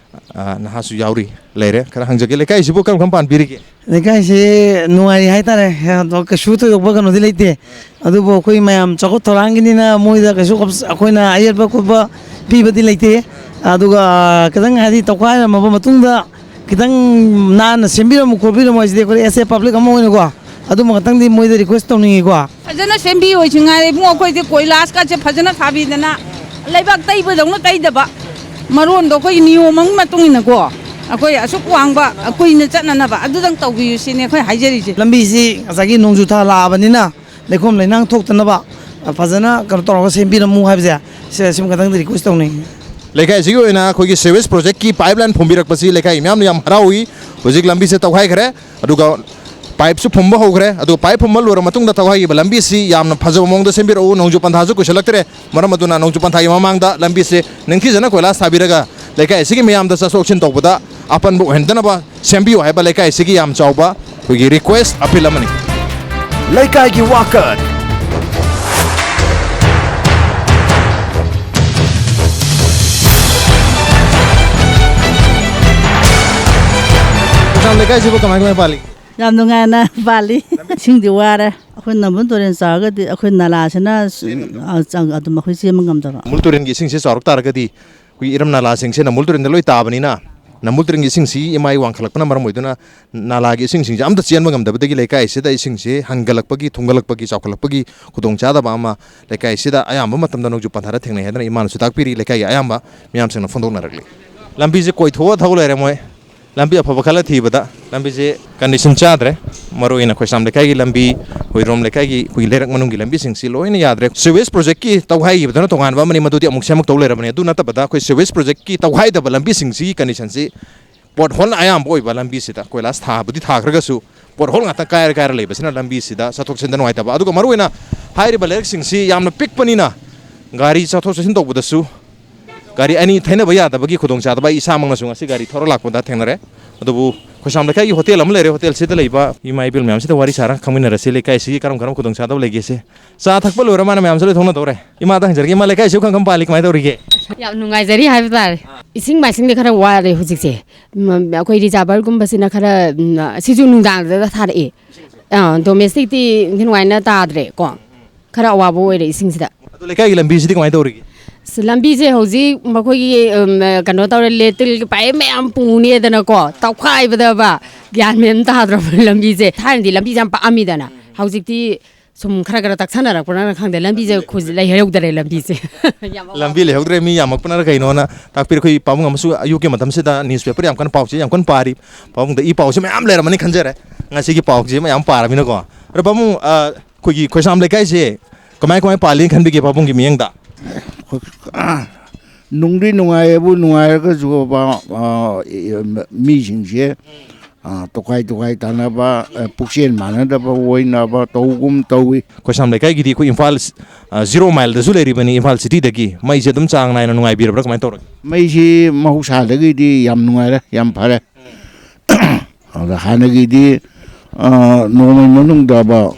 ꯑ, ꯅꯍꯥꯁꯨ ꯌꯥꯎꯔꯤ, ꯂꯩꯔꯦ꯫ ꯈꯔ ꯍꯪꯖꯒꯦ, ꯂꯩꯀꯥꯏꯁꯤꯕꯨ ꯀꯔꯝ ꯀꯔꯝ ꯄꯥꯟꯕꯤꯔꯤꯒꯦ? ꯂꯩꯀꯥꯏꯁꯤ ꯅꯨꯡꯉꯥꯏꯔꯤ ꯍꯥꯏꯇꯥꯔꯦ꯫ ꯑꯗꯣ ꯀꯩꯁꯨ ꯊꯣꯏꯗꯣꯛꯄ ꯀꯩꯅꯣꯗꯤ ꯂꯩꯇꯦ꯫ ꯑꯗꯨꯕꯨ ꯑꯩꯈꯣꯏ ꯃꯌꯥꯝ ꯆꯥꯎꯈꯠ ꯊꯧꯔꯥꯡꯒꯤꯅꯤꯅ ꯃꯣꯏꯗ ꯀꯩꯁꯨ ꯑꯩꯈꯣꯏꯅ ꯑꯌꯦꯠꯄ ꯈꯣꯠꯄ ꯄꯤꯕꯗꯤ ꯂꯩꯇꯦ꯫ ꯑꯗꯨꯒ ꯈꯤꯇꯪ ꯍꯥꯏꯗꯤ ꯇꯧꯈꯥꯏꯔꯝꯃꯕ ꯃꯇꯨꯡꯗ ꯈꯤꯇꯪ ꯅꯥꯟꯅ ꯁꯦꯝꯕꯤꯔꯝꯃꯨ ꯈꯣꯠꯄꯤꯔꯝꯃꯨ ꯍꯥꯏꯁꯤꯗꯤ ꯑꯩꯈꯣꯏ as a public ꯑꯃ ꯑꯣꯏꯅꯀꯣ ꯑꯗꯨꯃ ꯈꯛꯇꯪꯗꯤ ꯃꯣꯏꯗ request ꯇꯧꯅꯤꯡꯉꯤꯀꯣ꯫ ꯐꯖꯅ ꯁꯦꯝꯕꯤꯌꯣ ꯁꯤ ꯉꯥꯏꯔꯦ ꯏꯕꯨꯡꯉꯣ꯫ ꯑꯩꯈꯣꯏꯗꯤ ꯀꯣꯏꯂꯥꯁꯀꯁꯦ ꯐꯖꯅ ꯊꯥꯕꯤꯗꯅ ꯂꯩꯕꯥꯛ ꯇꯩꯕꯗꯧꯅ ꯇꯩꯗꯕ, ꯃꯔꯣꯟꯗꯣ ꯑꯩꯈꯣꯏꯒꯤ ꯅꯤꯌꯣꯝ ꯑꯃꯒꯤ ꯃꯇꯨꯡ ꯏꯟꯅꯀꯣ ꯑꯩꯈꯣꯏ ꯑꯁꯨꯛ ꯋꯥꯡꯕ ꯀꯨꯏꯅ ꯆꯠꯅꯅꯕ ꯑꯗꯨꯗꯪ ꯇꯧꯕꯤꯌꯨ ꯁꯤꯅꯤ ꯑꯩꯈꯣꯏ ꯍꯥꯏꯖꯔꯤꯁꯦ꯫ ꯂꯝꯕꯤꯁꯤ ꯉꯁꯥꯏꯒꯤ ꯅꯣꯡꯖꯨ ꯊꯥ ꯂꯥꯛꯑꯕꯅꯤꯅ ꯂꯩꯈꯣꯝ ꯂꯩꯅꯥꯡ ꯊꯣꯛꯇꯅꯕ ꯐꯖꯅ ꯀꯩꯅꯣ ꯇꯧꯔꯒ ꯁꯦꯝꯕꯤꯔꯝꯃꯨ ꯍꯥꯏꯕꯁꯦ ꯁꯤ, ꯁꯤꯃ ꯈꯛꯇꯪꯗꯤ request ꯇꯧꯅꯤꯡꯉꯤ꯫ ꯂꯩꯀꯥꯏꯁꯤꯒꯤ ꯑꯣꯏꯅ ꯑꯩꯈꯣꯏꯒꯤ sewage projectꯀꯤ pipeline ꯐꯨꯝꯕꯤꯔꯛꯄꯁꯤ ꯂꯩꯀꯥꯏ ꯃꯤꯌꯥꯝꯅ ꯌꯥꯝ ꯍꯔꯥꯎꯏ꯫ ꯍꯧꯖꯤꯛ ꯂꯝꯕꯤꯁꯦ ꯇꯧꯈꯥꯏꯈ꯭ꯔꯦ, ꯑꯗꯨꯒ pipeꯁꯨ ꯐꯨꯝꯕ ꯍꯧꯈ꯭ꯔꯦ꯫ ꯑꯗꯨꯒ pipe ꯐꯨꯝꯕ ꯂꯣꯏꯔ ꯃꯇꯨꯡꯗ ꯇꯧꯈꯥꯏꯈꯤꯕ ꯂꯝꯕꯤꯁꯤ ꯌꯥꯝꯅ ꯐꯖꯕ ꯃꯑꯣꯡꯗ ꯁꯦꯝꯕꯤꯔꯛꯎ꯫ ꯅꯣꯡꯖꯨ ꯄꯟꯊꯥꯁꯨ ꯀꯨꯏꯁꯜꯂꯛꯇ꯭ꯔꯦ, ꯃꯔꯝ ꯑꯗꯨꯅ ꯅꯣꯡꯖꯨ ꯄꯟꯊꯥꯒꯤ ꯃꯃꯥꯡꯗ ꯂꯝꯕꯤꯁꯦ ꯅꯤꯡꯊꯤꯖꯅ ꯀꯣꯏꯂꯥꯁ ꯊꯥꯕꯤꯔꯒ ꯂꯩꯀꯥꯏ ꯑꯁꯤꯒꯤ ꯃꯤꯌꯥꯝꯗ ꯆꯠꯊꯣꯛ ꯆꯠꯁꯤꯟ ꯇꯧꯕꯗ ꯑꯄꯟꯕ ꯑꯣꯏꯍꯟꯗꯅꯕ ꯁꯦꯝꯕꯤꯌꯨ ꯍꯥꯏꯕ ꯂꯩꯀꯥꯏ ꯑꯁꯤꯒꯤ ꯌꯥꯝ ꯆꯥꯎꯕ ꯑꯩꯈꯣꯏꯒꯤ request appeal ꯑꯃꯅꯤ꯫ ꯂꯩꯀꯥꯏꯒꯤ ꯋꯥꯀꯠ꯫ ꯂꯩꯀꯥꯏꯁꯤꯕꯨ ꯀꯃꯥꯏ ꯀꯃꯥꯏ ꯄꯥꯜꯂꯤ? ꯌꯥꯝ ꯅꯨꯡꯉꯥꯏꯅ ꯄꯥꯜꯂꯤ꯫ ꯏꯁꯤꯡꯗꯤ ꯋꯥꯔꯦ꯫ ꯑꯩꯈꯣꯏ ꯅꯝꯕꯨꯜ ꯇꯨꯔꯦꯜ ꯆꯥꯎꯔꯒꯗꯤ ꯑꯩꯈꯣꯏ ꯅꯂꯥꯁꯤꯅ, ꯑ, ꯆꯪ-, ꯑꯗꯨꯝ ꯑꯩꯈꯣꯏ ꯆꯦꯟꯕ ꯉꯝꯗꯕ꯫ ꯅꯝꯕꯨꯜ ꯇꯨꯔꯦꯜꯒꯤ ꯏꯁꯤꯡꯁꯦ ꯆꯥꯎꯔꯛ ꯇꯥꯔꯒꯗꯤ ꯑꯩꯈꯣꯏꯒꯤ ꯏꯔꯝ ꯅꯂꯥꯁꯤꯡꯁꯦ ꯅꯝꯕꯨꯜ ꯇꯨꯔꯦꯜꯗ ꯂꯣꯏ ꯇꯥꯕꯅꯤꯅ, ꯅꯝꯕꯨꯜ ꯇꯨꯔꯦꯜꯒꯤ ꯏꯁꯤꯡꯁꯤ ꯏꯃꯥꯏ ꯋꯥꯡꯈꯠꯂꯛꯄꯅ ꯃꯔꯝ ꯑꯣꯏꯗꯨꯅ ꯅꯂꯥꯒꯤ ꯏꯁꯤꯡꯁꯤꯡꯁꯦ ꯑꯝꯇ ꯆꯦꯟꯕ ꯉꯝꯗꯕꯗꯒꯤ ꯂꯩꯀꯥꯏꯁꯤꯗ ꯏꯁꯤꯡꯁꯦ ꯍꯟꯒꯠꯂꯛꯄꯒꯤ, ꯊꯨꯝꯒꯠꯂꯛꯄꯒꯤ, ꯆꯥꯎꯈꯠꯂꯛꯄꯒꯤ ꯈꯨꯗꯣꯡꯆꯥꯗꯕ ꯑꯃ ꯂꯩꯀꯥꯏꯁꯤꯗ ꯑꯌꯥꯝꯕ ꯃꯇꯝꯗ ꯅꯣꯡꯖꯨ ꯄꯟꯊꯥꯗ ꯊꯦꯡꯅꯩ ꯍꯥꯏꯗꯅ ꯏꯃꯥꯅꯁꯨ ꯇꯥꯛꯄꯤꯔꯤ꯫ ꯂꯩꯀꯥꯏꯒꯤ ꯑꯌꯥꯝꯕ ꯃꯤꯌꯥꯝꯁꯤꯡꯅ ꯐꯣꯡꯗꯣꯛꯅꯔꯛꯂꯤ꯫ ꯂꯝꯕꯤꯁꯦ ꯀꯣꯏꯊꯣꯛꯑ ꯊꯧ ꯂꯩꯔꯦ ꯃꯣꯏ꯫ ꯂꯝꯕꯤ ꯑꯐꯕ ꯈꯜꯂ ꯊꯤꯕꯗ ꯂꯝꯕꯤꯁꯦ condition ꯆꯥꯗ꯭ꯔꯦ꯫ ꯃꯔꯨꯑꯣꯏꯅ ꯈꯣꯏꯁꯥꯝ ꯂꯩꯀꯥꯏꯒꯤ ꯂꯝꯕꯤ, ꯍꯨꯏꯔꯣꯝ ꯂꯩꯀꯥꯏꯒꯤ ꯑꯩꯈꯣꯏꯒꯤ ꯂꯩꯔꯛ ꯃꯅꯨꯡꯒꯤ ꯂꯝꯕꯤꯁꯤꯡꯁꯤ ꯂꯣꯏꯅ ꯌꯥꯗ꯭ꯔꯦ꯫ Sewage projectꯀꯤ ꯇꯧꯈꯥꯏꯈꯤꯕꯗꯨꯅ ꯇꯣꯉꯥꯟꯕ ꯑꯃꯅꯤ, ꯃꯗꯨꯗꯤ ꯑꯃꯨꯛ ꯁꯦꯝꯃꯛꯇꯧ ꯂꯩꯔꯕꯅꯤ꯫ ꯑꯗꯨ ꯅꯠꯇꯕꯗ ꯑꯩꯈꯣꯏ sewage projectꯀꯤ ꯇꯧꯈꯥꯏꯗꯕ ꯂꯝꯕꯤꯁꯤꯡꯁꯤꯒꯤ conditionꯁꯤ potholeꯅ ꯑꯌꯥꯝꯕ ꯑꯣꯏꯕ ꯂꯝꯕꯤꯁꯤꯗ ꯀꯣꯏꯂꯥꯁ ꯊꯥꯕꯨꯗꯤ ꯊꯥꯈ꯭ꯔꯒꯁꯨ pothole ꯉꯥꯛꯇ ꯀꯥꯏꯔ ꯀꯥꯏꯔ ꯂꯩꯕꯁꯤꯅ ꯂꯝꯕꯤꯁꯤꯗ ꯆꯠꯊꯣꯛ ꯆꯠꯁꯤꯟꯗ ꯅꯨꯡꯉꯥꯏꯇꯕ꯫ ꯑꯗꯨꯒ ꯃꯔꯨꯑꯣꯏꯅ ꯍꯥꯏꯔꯤꯕ ꯂꯩꯔꯛꯁꯤꯡꯁꯤ ꯌꯥꯝꯅ ꯄꯤꯛꯄꯅꯤꯅ ꯒꯥꯔꯤ ꯆꯠꯊꯣꯛ ꯆꯠꯁꯤꯟ ꯇꯧꯕꯗꯁꯨ ꯒꯥꯔꯤ ꯑꯅꯤ ꯊꯩꯅꯕ ꯌꯥꯗꯕꯒꯤ ꯈꯨꯗꯣꯡꯆꯥꯗꯕ ꯑꯩ ꯏꯁꯥꯃꯛꯅꯁꯨ ꯉꯁꯤ ꯒꯥꯔꯤ ꯊꯧꯔ ꯂꯥꯛꯄꯗ ꯊꯦꯡꯅꯔꯦ꯫ ꯑꯗꯨꯕꯨ ꯈꯣꯏꯁꯥꯝ ꯂꯩꯀꯥꯏꯒꯤ ꯍꯣꯇꯦꯜ ꯑꯃ ꯂꯩꯔꯦ, ꯍꯣꯇꯦꯜꯁꯤꯗ ꯂꯩꯕ ꯏꯃꯥ ꯏꯕꯦꯜ ꯃꯌꯥꯝꯁꯤꯗ ꯋꯥꯔꯤ ꯁꯥꯔ ꯈꯪꯃꯤꯟꯅꯔꯁꯤ꯫ ꯂꯩꯀꯥꯏꯁꯤꯒꯤ ꯀꯔꯝ ꯀꯔꯝꯕ ꯈꯨꯗꯣꯡꯆꯥꯗꯕ ꯂꯩꯒꯦꯁꯦ꯫ ꯆꯥ ꯊꯛꯄ ꯂꯣꯏꯔ ꯃꯥꯅ ꯃꯌꯥꯝꯁꯦ ꯂꯣꯏ ꯊꯣꯛꯅꯗꯧꯔꯦ꯫ ꯏꯃꯥꯗ ꯍꯪꯖꯔꯒꯦ, ꯏꯃꯥ, ꯂꯩꯀꯥꯏꯁꯤꯕꯨ ꯀꯔꯝ ꯀꯔꯝ ꯄꯥꯜꯂꯤ, ꯀꯃꯥꯏꯅ ꯇꯧꯔꯤꯒꯦ? ꯌꯥꯝ ꯅꯨꯡꯉꯥꯏꯖꯔꯤ ꯍꯥꯏꯕ ꯇꯥꯔꯦ꯫ ꯏꯁꯤꯡ ꯃꯥꯏꯁꯤꯡꯗꯤ ꯈꯔ ꯋꯥꯔꯦ ꯍꯧꯖꯤꯛꯁꯦ꯫ ꯎꯝ, ꯑꯩꯈꯣꯏ reservoirꯒꯨꯝꯕꯁꯤꯅ ꯈꯔ, ꯎꯝ, ꯁꯤꯁꯨ ꯅꯨꯡꯗꯥꯡꯗ ꯊꯥꯔꯛꯑꯦ꯫ ꯑꯥ, domesticꯇꯤ ꯅꯨꯡꯉꯥꯏꯅ ꯇꯥꯗ꯭ꯔꯦ ꯀꯣ꯫ ꯈꯔ ꯑꯋꯥꯕ ꯑꯣꯏꯔꯦ ꯏꯁꯤꯡꯁꯤꯗ꯫ ꯑꯗꯣ ꯂꯩꯀꯥꯏꯒꯤ ꯂꯝꯕꯤꯁꯤꯗꯤ ꯀꯃꯥꯏꯅ ꯇꯧꯔꯤꯒꯦ? ꯑꯁ, ꯂꯝꯕꯤꯁꯦ ꯍꯧꯖꯤꯛ ꯃꯈꯣꯏꯒꯤ, ꯎꯝ, ꯀꯩꯅꯣ ꯇꯧꯔꯦ, ꯂꯦꯇ꯭ꯔꯤꯟꯒꯤ ꯄꯥꯏꯞ ꯃꯌꯥꯝ ꯄꯨꯅꯦꯗꯅꯀꯣ, ꯇꯧꯈꯥꯏꯕꯗꯕ, ꯒ꯭ꯌꯥꯟ ꯃꯦꯟ ꯑꯃ ꯇꯥꯗ꯭ꯔꯕ ꯂꯝꯕꯤꯁꯦ꯫ ꯊꯥꯏꯅꯗꯤ ꯂꯝꯕꯤꯁꯦ ꯌꯥꯝ ꯄꯥꯛꯑꯝꯃꯤꯗꯅ, ꯍꯧꯖꯤꯛꯇꯤ ꯁꯨꯝ ꯈꯔ ꯈꯔ ꯇꯛꯁꯟꯅꯔꯛꯄ꯭ꯔꯅ ꯈꯪꯗꯦ, ꯂꯝꯕꯤꯁꯦ ꯈꯨ-, ꯂꯩꯍꯧꯗ꯭ꯔꯦ ꯂꯝꯕꯤꯁꯦ꯫ ꯌꯥꯝ ꯑꯋꯥꯕ꯫ ꯂꯝꯕꯤ ꯂꯩꯍꯧꯗ꯭ꯔꯦ, ꯃꯤ ꯌꯥꯝꯃꯛꯄꯅꯔ ꯀꯩꯅꯣꯅ ꯇꯥꯛꯄꯤꯔꯦ꯫ ꯑꯩꯈꯣꯏ ꯄꯥꯕꯨꯡ ꯑꯃꯁꯨ ꯑꯌꯨꯛꯀꯤ ꯃꯇꯝꯁꯤꯗ newspaper ꯌꯥꯝ ꯀꯟꯅ ꯄꯥꯎ ꯆꯦ ꯌꯥꯝ ꯀꯟꯅ ꯄꯥꯔꯤ꯫ ꯄꯥꯕꯨꯡꯗ ꯏ ꯄꯥꯎꯁꯦ ꯃꯌꯥꯝ ꯂꯩꯔꯝꯃꯅꯤ ꯈꯟꯖꯔꯦ, ꯉꯁꯤꯒꯤ ꯄꯥꯎꯁꯦ ꯃꯌꯥꯝ ꯄꯥꯔꯃꯤꯅꯀꯣ꯫ ꯑꯗꯣ ꯄꯥꯕꯨꯡ, ꯑ, ꯑꯩꯈꯣꯏꯒꯤ ꯈꯣꯏꯁꯥꯝ ꯂꯩꯀꯥꯏꯁꯦ ꯀꯃꯥꯏ ꯀꯃꯥꯏ ꯄꯥꯜꯂꯤ ꯈꯟꯕꯤꯒꯦ ꯄꯥꯕꯨꯡꯒꯤ ꯃꯤꯠꯌꯦꯡꯗ? ꯑꯩꯈꯣꯏ, ꯑ, ꯅꯨꯡꯗꯤ ꯅꯨꯡꯉꯥꯏꯌꯦꯕꯨ, ꯅꯨꯡꯉꯥꯏꯔꯒꯁꯨꯕ, ꯑ, ꯃꯤꯁꯤꯡꯁꯦ, ꯑ, ꯇꯣꯈꯥꯏ ꯇꯣꯈꯥꯏ ꯇꯥꯅꯕ, ꯑ, ꯄꯨꯛꯆꯦꯜ ꯃꯥꯟꯅꯗꯕ ꯑꯣꯏꯅꯕ ꯇꯧꯒꯨꯝ ꯇꯧꯏ꯫ ꯈꯣꯏꯁꯥꯝ ꯂꯩꯀꯥꯏꯒꯤꯗꯤ ꯑꯩꯈꯣꯏ ꯏꯝꯐꯥꯜ, ꯑ, ꯖꯤꯔꯣ ꯃꯥꯏꯜꯗꯁꯨ ꯂꯩꯔꯤꯕꯅꯤ, ꯏꯝꯐꯥꯜ ꯁꯤꯇꯤꯗꯒꯤ꯫ ꯃꯩꯁꯦ ꯑꯗꯨꯝ ꯆꯥꯡ ꯅꯥꯏꯅ ꯅꯨꯡꯉꯥꯏꯕꯤꯔꯕ꯭ꯔꯥ, ꯀꯃꯥꯏꯅ ꯇꯧꯔꯒꯦ? ꯃꯩꯁꯤ ꯃꯍꯧꯁꯥꯗꯒꯤꯗꯤ ꯌꯥꯝ ꯅꯨꯡꯉꯥꯏꯔꯦ, ꯌꯥꯝ ꯐꯔꯦ꯫ ꯑꯗ ꯍꯥꯟꯅꯒꯤꯗꯤ, ꯑ, ꯅꯣꯡꯃꯒꯤ ꯃꯅꯨꯡꯗꯕ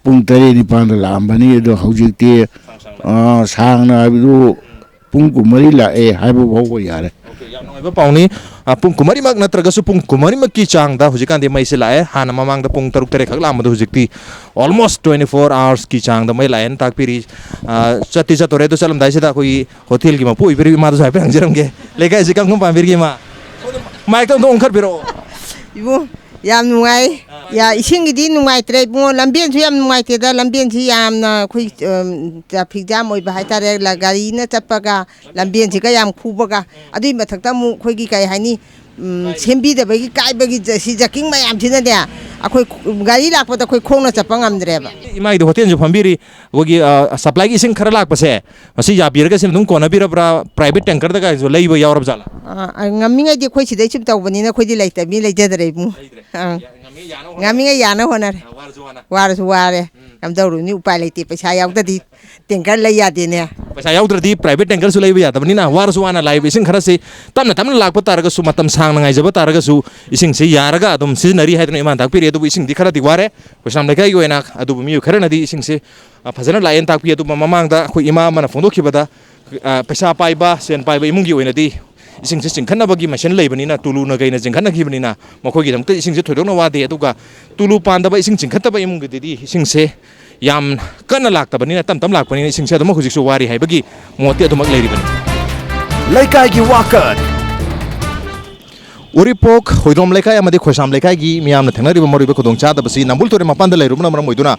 ꯄꯨꯡ ꯇꯔꯦꯠ ꯅꯤꯄꯥꯟꯗ ꯂꯥꯛꯑꯝꯕꯅꯤ, ꯑꯗꯣ ꯍꯧꯖꯤꯛꯇꯤ, ꯑ, ꯁꯥꯡꯅ ꯍꯥꯏꯕꯗꯨ ꯄꯨꯡ ꯀꯨꯟꯃꯔꯤ ꯂꯥꯛꯑꯦ ꯍꯥꯏꯕ ꯐꯥꯎꯕ ꯌꯥꯔꯦ꯫ ꯑꯣꯀꯦ, ꯌꯥꯝ ꯅꯨꯡꯉꯥꯏꯕ ꯄꯥꯎꯅꯤ꯫ ꯑ, ꯄꯨꯡ ꯀꯨꯟꯃꯔꯤꯃꯛ ꯅꯠꯇ꯭ꯔꯒꯁꯨ ꯄꯨꯡ ꯀꯨꯟꯃꯔꯤꯃꯛꯀꯤ ꯆꯥꯡꯗ ꯍꯧꯖꯤꯛꯀꯥꯟꯗꯤ ꯃꯩꯁꯦ ꯂꯥꯛꯑꯦ꯫ ꯍꯥꯟꯅ ꯃꯃꯥꯡꯗ ꯄꯨꯡ ꯇꯔꯨꯛ ꯇꯔꯦꯠ ꯈꯛ ꯂꯥꯛꯑꯝꯕꯗꯣ ꯍꯧꯖꯤꯛꯇꯤ almost twenty four hoursꯀꯤ ꯆꯥꯡꯗ ꯃꯩ ꯂꯥꯛꯑꯦꯅ ꯇꯥꯛꯄꯤꯔꯤ꯫ ꯑ, ꯆꯠꯇꯤ ꯆꯠꯇꯣꯔꯦ, ꯑꯗꯣ ꯆꯠꯂꯝꯗꯥꯏꯁꯤꯗ ꯑꯩꯈꯣꯏꯒꯤ ꯍꯣꯇꯦꯜꯒꯤ ꯃꯄꯨ ꯑꯣꯏꯕꯤꯔꯤꯕ ꯏꯃꯥꯗꯁꯨ ꯍꯥꯏꯐꯦꯠ ꯍꯪꯖꯔꯝꯒꯦ꯫ ꯂꯩꯀꯥꯏꯁꯤ ꯀꯔꯝ ꯀꯔꯝ ꯄꯥꯟꯕꯤꯔꯤꯒꯦ, ꯏꯃꯥ? ꯃꯥꯏꯛꯇ ꯑꯝꯇ ꯑꯣꯟꯈꯠꯄꯤꯔꯛꯑꯣ꯫ ꯏꯕꯨꯡ, ꯌꯥꯝ ꯅꯨꯡꯉꯥꯏ꯫ ꯌꯥ, ꯏꯁꯤꯡꯒꯤꯗꯤ ꯅꯨꯡꯉꯥꯏꯇ꯭ꯔꯦ ꯏꯕꯨꯡꯉꯣ, ꯂꯝꯕꯦꯟꯁꯨ ꯌꯥꯝ ꯅꯨꯡꯉꯥꯏꯇꯦꯗ, ꯂꯝꯕꯦꯟꯁꯤ ꯌꯥꯝꯅ ꯑꯩꯈꯣꯏ, ꯎꯝ, traffic jam ꯑꯣꯏꯕ ꯍꯥꯏꯇꯥꯔꯦ, ꯂ-, ꯒꯥꯔꯤꯅ ꯆꯠꯄꯒ ꯂꯝꯕꯦꯟꯁꯤꯒ ꯌꯥꯝ ꯈꯨꯕꯒ, ꯑꯗꯨꯏ ꯃꯊꯛꯇ ꯑꯃꯨꯛ ꯑꯩꯈꯣꯏꯒꯤ ꯀꯩ ꯍꯥꯏꯅꯤ, ꯎꯝ, ꯁꯦꯝꯕꯤꯗꯕꯒꯤ ꯀꯥꯏꯕꯒꯤ ꯖ-, ꯁꯤ ꯖꯀꯤꯡ ꯃꯌꯥꯝꯁꯤꯅꯅꯦ, ꯑꯩꯈꯣꯏ ꯈꯨ-, ꯒꯥꯔꯤ ꯂꯥꯛꯄꯗ ꯑꯩꯈꯣꯏ ꯈꯣꯡꯅ ꯆꯠꯄ ꯉꯝꯗ꯭ꯔꯦꯕ꯫ ꯏꯃꯥꯒꯤꯗꯤ ꯍꯣꯇꯦꯜꯁꯨ ꯐꯝꯕꯤꯔꯤ, ꯑꯩꯈꯣꯏꯒꯤ, ꯑ, supplyꯒꯤ ꯏꯁꯤꯡ ꯈꯔ ꯂꯥꯛꯄꯁꯦ, ꯃꯁꯤ ꯌꯥꯕꯤꯔꯒ ꯁꯤꯅ ꯑꯗꯨꯝ ꯀꯣꯟꯅꯕꯤꯔꯕ꯭ꯔꯥ? Private tankerꯗꯒꯁꯨ ꯂꯩꯕ ꯌꯥꯎꯔꯕ ꯖꯥꯠꯂꯥ? ꯑ, ꯑ, ꯉꯝꯃꯤꯉꯩꯗꯤ ꯑꯩꯈꯣꯏ ꯁꯤꯗꯩ ꯁꯨꯝ ꯇꯧꯕꯅꯤꯅ ꯑꯩꯈꯣꯏꯗꯤ ꯂꯩꯇ-, ꯃꯤ ꯂꯩꯖꯗ꯭ꯔꯦ ꯏꯕꯨꯡꯉꯣ꯫ ꯂꯩꯇ꯭ꯔꯦ꯫ ꯑꯪ꯫ ꯌꯥ-, ꯉꯝꯃꯤ ꯌꯥꯅꯕ ꯍꯣꯠꯅꯔꯦ꯫ ꯉꯝꯃꯤꯉꯩ ꯌꯥꯅ ꯍꯣꯠꯅꯔꯦ꯫ ꯑ, ꯋꯥꯔꯁꯨ ꯋꯥꯅ꯫ ꯋꯥꯔꯁꯨ ꯋꯥꯔꯦ꯫ ꯎꯝ꯫ ꯀꯝꯗꯧꯔꯨꯅꯤ? ꯎꯄꯥꯏ ꯂꯩꯇꯦ꯫ ꯄꯩꯁꯥ ꯌꯥꯎꯗ꯭ꯔꯗꯤ tanker ꯂꯩ ꯌꯥꯗꯦꯅꯦ꯫ ꯄꯩꯁꯥ ꯌꯥꯎꯗ꯭ꯔꯗꯤ private tankerꯁꯨ ꯂꯩꯕ ꯌꯥꯗꯕꯅꯤꯅ, ꯋꯥꯔꯁꯨ ꯋꯥꯅ ꯂꯥꯛꯏꯕ ꯏꯁꯤꯡ ꯈꯔꯁꯤ ꯇꯞꯅ ꯇꯞꯅ ꯂꯥꯛꯄ ꯇꯥꯔꯒꯁꯨ, ꯃꯇꯝ ꯁꯥꯡꯅ ꯉꯥꯏꯖꯕ ꯇꯥꯔꯒꯁꯨ, ꯏꯁꯤꯡꯁꯤ ꯌꯥꯔꯒ ꯑꯗꯨꯝ ꯁꯤꯖꯤꯟꯅꯔꯤ ꯍꯥꯏꯗꯨꯅ ꯏꯃꯥꯅ ꯇꯥꯛꯄꯤꯔꯤ꯫ ꯑꯗꯨꯕꯨ ꯏꯁꯤꯡꯗꯤ ꯈꯔꯗꯤ ꯋꯥꯔꯦ꯫ ꯈꯣꯏꯁꯥꯝ ꯂꯩꯀꯥꯏꯒꯤ ꯑꯣꯏꯅ, ꯑꯗꯨꯕꯨ ꯃꯤꯑꯣꯏ ꯈꯔꯅꯗꯤ ꯏꯁꯤꯡꯁꯤ, ꯑ, ꯐꯖꯅ ꯂꯥꯛꯑꯦꯅ ꯇꯥꯛꯄꯤ꯫ ꯑꯗꯨꯕꯨ ꯃꯃꯥꯡꯗ ꯑꯩꯈꯣꯏ ꯏꯃꯥ ꯑꯃꯅ ꯐꯣꯡꯗꯣꯛꯈꯤꯕꯗ, ꯑ, ꯄꯩꯁꯥ ꯄꯥꯏꯕ, ꯁꯦꯟ ꯄꯥꯏꯕ ꯏꯃꯨꯡꯒꯤ ꯑꯣꯏꯅꯗꯤ ꯏꯁꯤꯡꯁꯦ ꯆꯤꯡꯈꯠꯅꯕꯒꯤ ꯃꯁꯤꯟ ꯂꯩꯕꯅꯤꯅ, ꯇꯨꯂꯨꯅ ꯀꯩꯅ ꯆꯤꯡꯈꯠꯅꯈꯤꯕꯅꯤꯅ, ꯃꯈꯣꯏꯒꯤꯗꯃꯛꯇ ꯏꯁꯤꯡꯁꯦ ꯊꯣꯏꯗꯣꯛꯅ ꯋꯥꯗꯦ꯫ ꯑꯗꯨꯒ ꯇꯨꯂꯨ ꯄꯥꯟꯗꯕ, ꯏꯁꯤꯡ ꯆꯤꯡꯈꯠꯇꯕ ꯏꯃꯨꯡꯒꯤꯗꯗꯤ ꯏꯁꯤꯡꯁꯦ ꯌꯥꯝ ꯀꯟꯅ ꯂꯥꯛꯇꯕꯅꯤꯅ, ꯇꯞ ꯇꯞ ꯂꯥꯛꯄꯅꯤꯅ, ꯏꯁꯤꯡꯁꯦ ꯑꯗꯨꯃꯛ ꯍꯧꯖꯤꯛꯁꯨ ꯋꯥꯔꯤ ꯍꯥꯏꯕꯒꯤ ꯃꯣꯠꯇꯤ ꯑꯗꯨꯃꯛ ꯂꯩꯔꯤꯕꯅꯤ꯫ ꯂꯩꯀꯥꯏꯒꯤ ꯋꯥꯀꯠ꯫ ꯎꯔꯤꯄꯣꯛ ꯍꯣꯏꯗ꯭ꯔꯣꯝ ꯂꯩꯀꯥꯏ ꯑꯃꯗꯤ ꯈꯣꯏꯁꯥꯝ ꯂꯩꯀꯥꯏꯒꯤ ꯃꯤꯌꯥꯝꯅ ꯊꯦꯡꯅꯔꯤꯕ ꯃꯔꯨꯑꯣꯏꯕ ꯈꯨꯗꯣꯡꯆꯥꯗꯕꯁꯤ ꯅꯝꯕꯨꯜ ꯇꯨꯔꯦꯜ ꯃꯄꯥꯟꯗ ꯂꯩꯔꯨꯕꯅ ꯃꯔꯝ ꯑꯣꯏꯗꯨꯅ,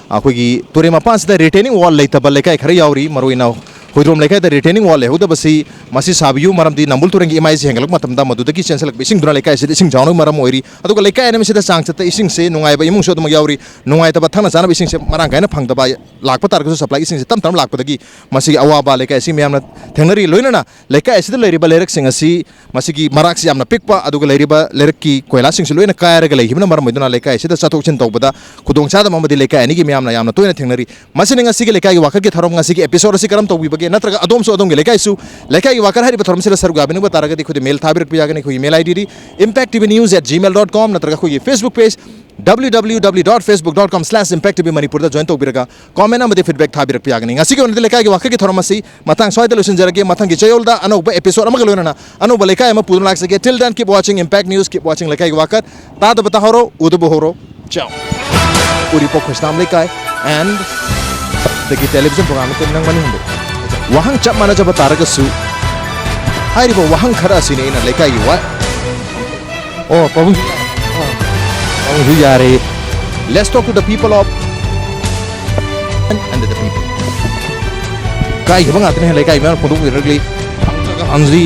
ꯑꯩꯈꯣꯏꯒꯤ ꯇꯨꯔꯦꯜ ꯃꯄꯥꯟꯁꯤꯗ retaining wall ꯂꯩꯇꯕ ꯂꯩꯀꯥꯏ ꯈꯔ ꯌꯥꯎꯔꯤ꯫ ꯃꯔꯨꯑꯣꯏꯅ ꯍꯨꯏꯗ꯭ꯔꯣꯝ ꯂꯩꯀꯥꯏꯗ retaining wall ꯂꯩꯍꯧꯗꯕꯁꯤ ꯃꯁꯤ ꯁꯥꯕꯤꯌꯨ, ꯃꯔꯝꯗꯤ ꯅꯝꯕꯨꯜ ꯇꯨꯔꯦꯟꯒꯤ ꯏꯃꯥꯏꯁꯤ ꯍꯦꯟꯒꯠꯂꯛꯄ ꯃꯇꯝꯗ ꯃꯗꯨꯗꯒꯤ ꯆꯦꯟꯁꯤꯜꯂꯛꯄ ꯏꯁꯤꯡꯗꯨꯅ ꯂꯩꯀꯥꯏ ꯑꯁꯤꯗ ꯏꯁꯤꯡ ꯆꯥꯎꯅꯕꯒꯤ ꯃꯔꯝ ꯑꯣꯏꯔꯤ꯫ ꯑꯗꯨꯒ ꯂꯩꯀꯥꯏ ꯑꯅꯤ ꯑꯁꯤꯗ ꯆꯥꯡꯆꯠꯇ ꯏꯁꯤꯡꯁꯦ ꯅꯨꯡꯉꯥꯏꯕ ꯏꯃꯨꯡꯁꯨ ꯑꯗꯨꯃꯛ ꯌꯥꯎꯔꯤ꯫ ꯅꯨꯡꯉꯥꯏꯇꯕ, ꯊꯛꯅ ꯆꯥꯅꯕ ꯏꯁꯤꯡꯁꯦ ꯃꯔꯥꯡ ꯀꯥꯏꯅ ꯐꯪꯗꯕ, ꯂꯥꯛꯄ ꯇꯥꯔꯒꯁꯨ supply ꯏꯁꯤꯡꯁꯦ ꯇꯞ ꯇꯞꯅ ꯂꯥꯛꯄꯗꯒꯤ ꯃꯁꯤꯒꯤ ꯑꯋꯥꯕ ꯂꯩꯀꯥꯏ ꯑꯁꯤ ꯃꯌꯥꯝꯅ ꯊꯦꯡꯅꯔꯤ꯫ ꯂꯣꯏꯅꯅ ꯂꯩꯀꯥꯏ ꯑꯁꯤꯗ ꯂꯩꯔꯤꯕ ꯂꯩꯔꯛꯁꯤꯡ ꯑꯁꯤ, ꯃꯁꯤꯒꯤ ꯃꯔꯥꯛꯁꯤ ꯌꯥꯝꯅ ꯄꯤꯛꯄ, ꯑꯗꯨꯒ ꯂꯩꯔꯤꯕ ꯂꯩꯔꯛꯀꯤ ꯀꯣꯏꯂꯥꯁꯤꯡꯁꯨ ꯂꯣꯏꯅ ꯀꯥꯏꯔꯒ ꯂꯩꯈꯤꯕꯅ ꯃꯔꯝ ꯑꯣꯏꯗꯨꯅ ꯂꯩꯀꯥꯏ ꯑꯁꯤꯗ ꯆꯠꯊꯣꯛ ꯆꯠꯁꯤꯟ ꯇꯧꯕꯗ ꯈꯨꯗꯣꯡꯆꯥꯗꯕ ꯑꯃꯗꯤ ꯂꯩꯀꯥꯏ ꯑꯅꯤꯒꯤ ꯃꯤꯌꯥꯝꯅ ꯌꯥꯝꯅ ꯇꯣꯏꯅ ꯊꯦꯡꯅꯔꯤ꯫ ꯃꯁꯤꯅꯤ ꯉꯁꯤꯒꯤ ꯂꯩꯀꯥꯏꯒꯤ ꯋꯥꯀꯠꯀꯤ ꯊꯧꯔꯝ꯫ ꯉꯁꯤꯒꯤ episode ꯑꯁꯤ ꯀꯔꯝ ꯇꯧꯕꯤꯕꯒꯦ, ꯅꯠꯇ꯭ꯔꯒ ꯑꯗꯣꯝꯁꯨ ꯑꯗꯣꯝꯒꯤ ꯂꯩꯀꯥꯏꯁꯨ ꯂꯩꯀꯥꯏꯒꯤ ꯋꯥꯀꯠ ꯍꯥꯏꯔꯤꯕ ꯊꯧꯔꯝꯁꯤꯗ ꯁꯔꯨꯛ ꯌꯥꯕꯤꯅꯤꯡꯕ ꯇꯥꯔꯒꯗꯤ ꯑꯩꯈꯣꯏꯗ mail ꯊꯥꯕꯤꯔꯛꯄ ꯌꯥꯒꯅꯤ꯫ ꯑꯩꯈꯣꯏꯒꯤ mail ID D impact T V news at gmail dot com, ꯅꯠꯇ꯭ꯔꯒ ꯑꯩꯈꯣꯏꯒꯤ Facebook page W W W dot facebook dot com slash impact T V Manipur ꯗ join ꯇꯧꯕꯤꯔꯒ comment ꯑꯃꯗꯤ feedback ꯊꯥꯕꯤꯔꯛꯄ ꯌꯥꯒꯅꯤ꯫ ꯉꯁꯤꯒꯤ ꯑꯣꯏꯅꯗꯤ ꯂꯩꯀꯥꯏꯒꯤ ꯋꯥꯀꯠꯀꯤ ꯊꯧꯔꯝ ꯑꯁꯤ ꯃꯇꯥꯡ ꯁ꯭ꯋꯥꯏꯗ ꯂꯣꯏꯁꯤꯟꯖꯔꯒꯦ꯫ ꯃꯊꯪꯒꯤ ꯆꯌꯣꯜꯗ ꯑꯅꯧꯕ episode ꯑꯃꯒ ꯂꯣꯏꯅꯅ ꯑꯅꯧꯕ ꯂꯩꯀꯥꯏ ꯑꯃ ꯄꯨꯗꯨꯅ ꯂꯥꯛꯆꯒꯦ꯫ Till then, keep watching Impact News, keep watching ꯂꯩꯀꯥꯏꯒꯤ ꯋꯥꯀꯠ꯫ ꯇꯥꯗꯕ ꯇꯥꯍꯧꯔꯣ, ꯎꯗꯕ ꯍꯧꯔꯣ꯫ ꯆꯥꯎ꯫ ꯎꯔꯤꯄꯣꯛ ꯈ꯭ꯔꯤꯁꯇꯥꯝ ꯂꯩꯀꯥꯏ and ꯗꯒꯤ television program ꯅꯪ ꯃꯅꯤꯡꯗ꯫ ꯋꯥꯍꯪ ꯆꯞ ꯃꯥꯟꯅꯖꯕ ꯇꯥꯔꯒꯁꯨ, ꯍꯥꯏꯔꯤꯕ ꯋꯥꯍꯪ ꯈꯔ ꯑꯁꯤꯅꯤ ꯑꯩꯅ ꯂꯩꯀꯥꯏꯒꯤ ꯋꯥ-, ꯑꯣ, ꯄꯥꯕꯨꯡ-, ꯑꯣ, ꯄꯥꯕꯨꯡꯁꯨ ꯌꯥꯔꯦ꯫ Let's talk to the people of and the people. ꯀꯥꯏꯈꯤꯕ ꯉꯥꯛꯇꯅꯦ ꯂꯩꯀꯥꯏ ꯃꯌꯥꯝ ꯐꯣꯡꯗꯣꯛꯄꯤꯔꯛꯂꯤ꯫ ꯍꯪꯖꯤ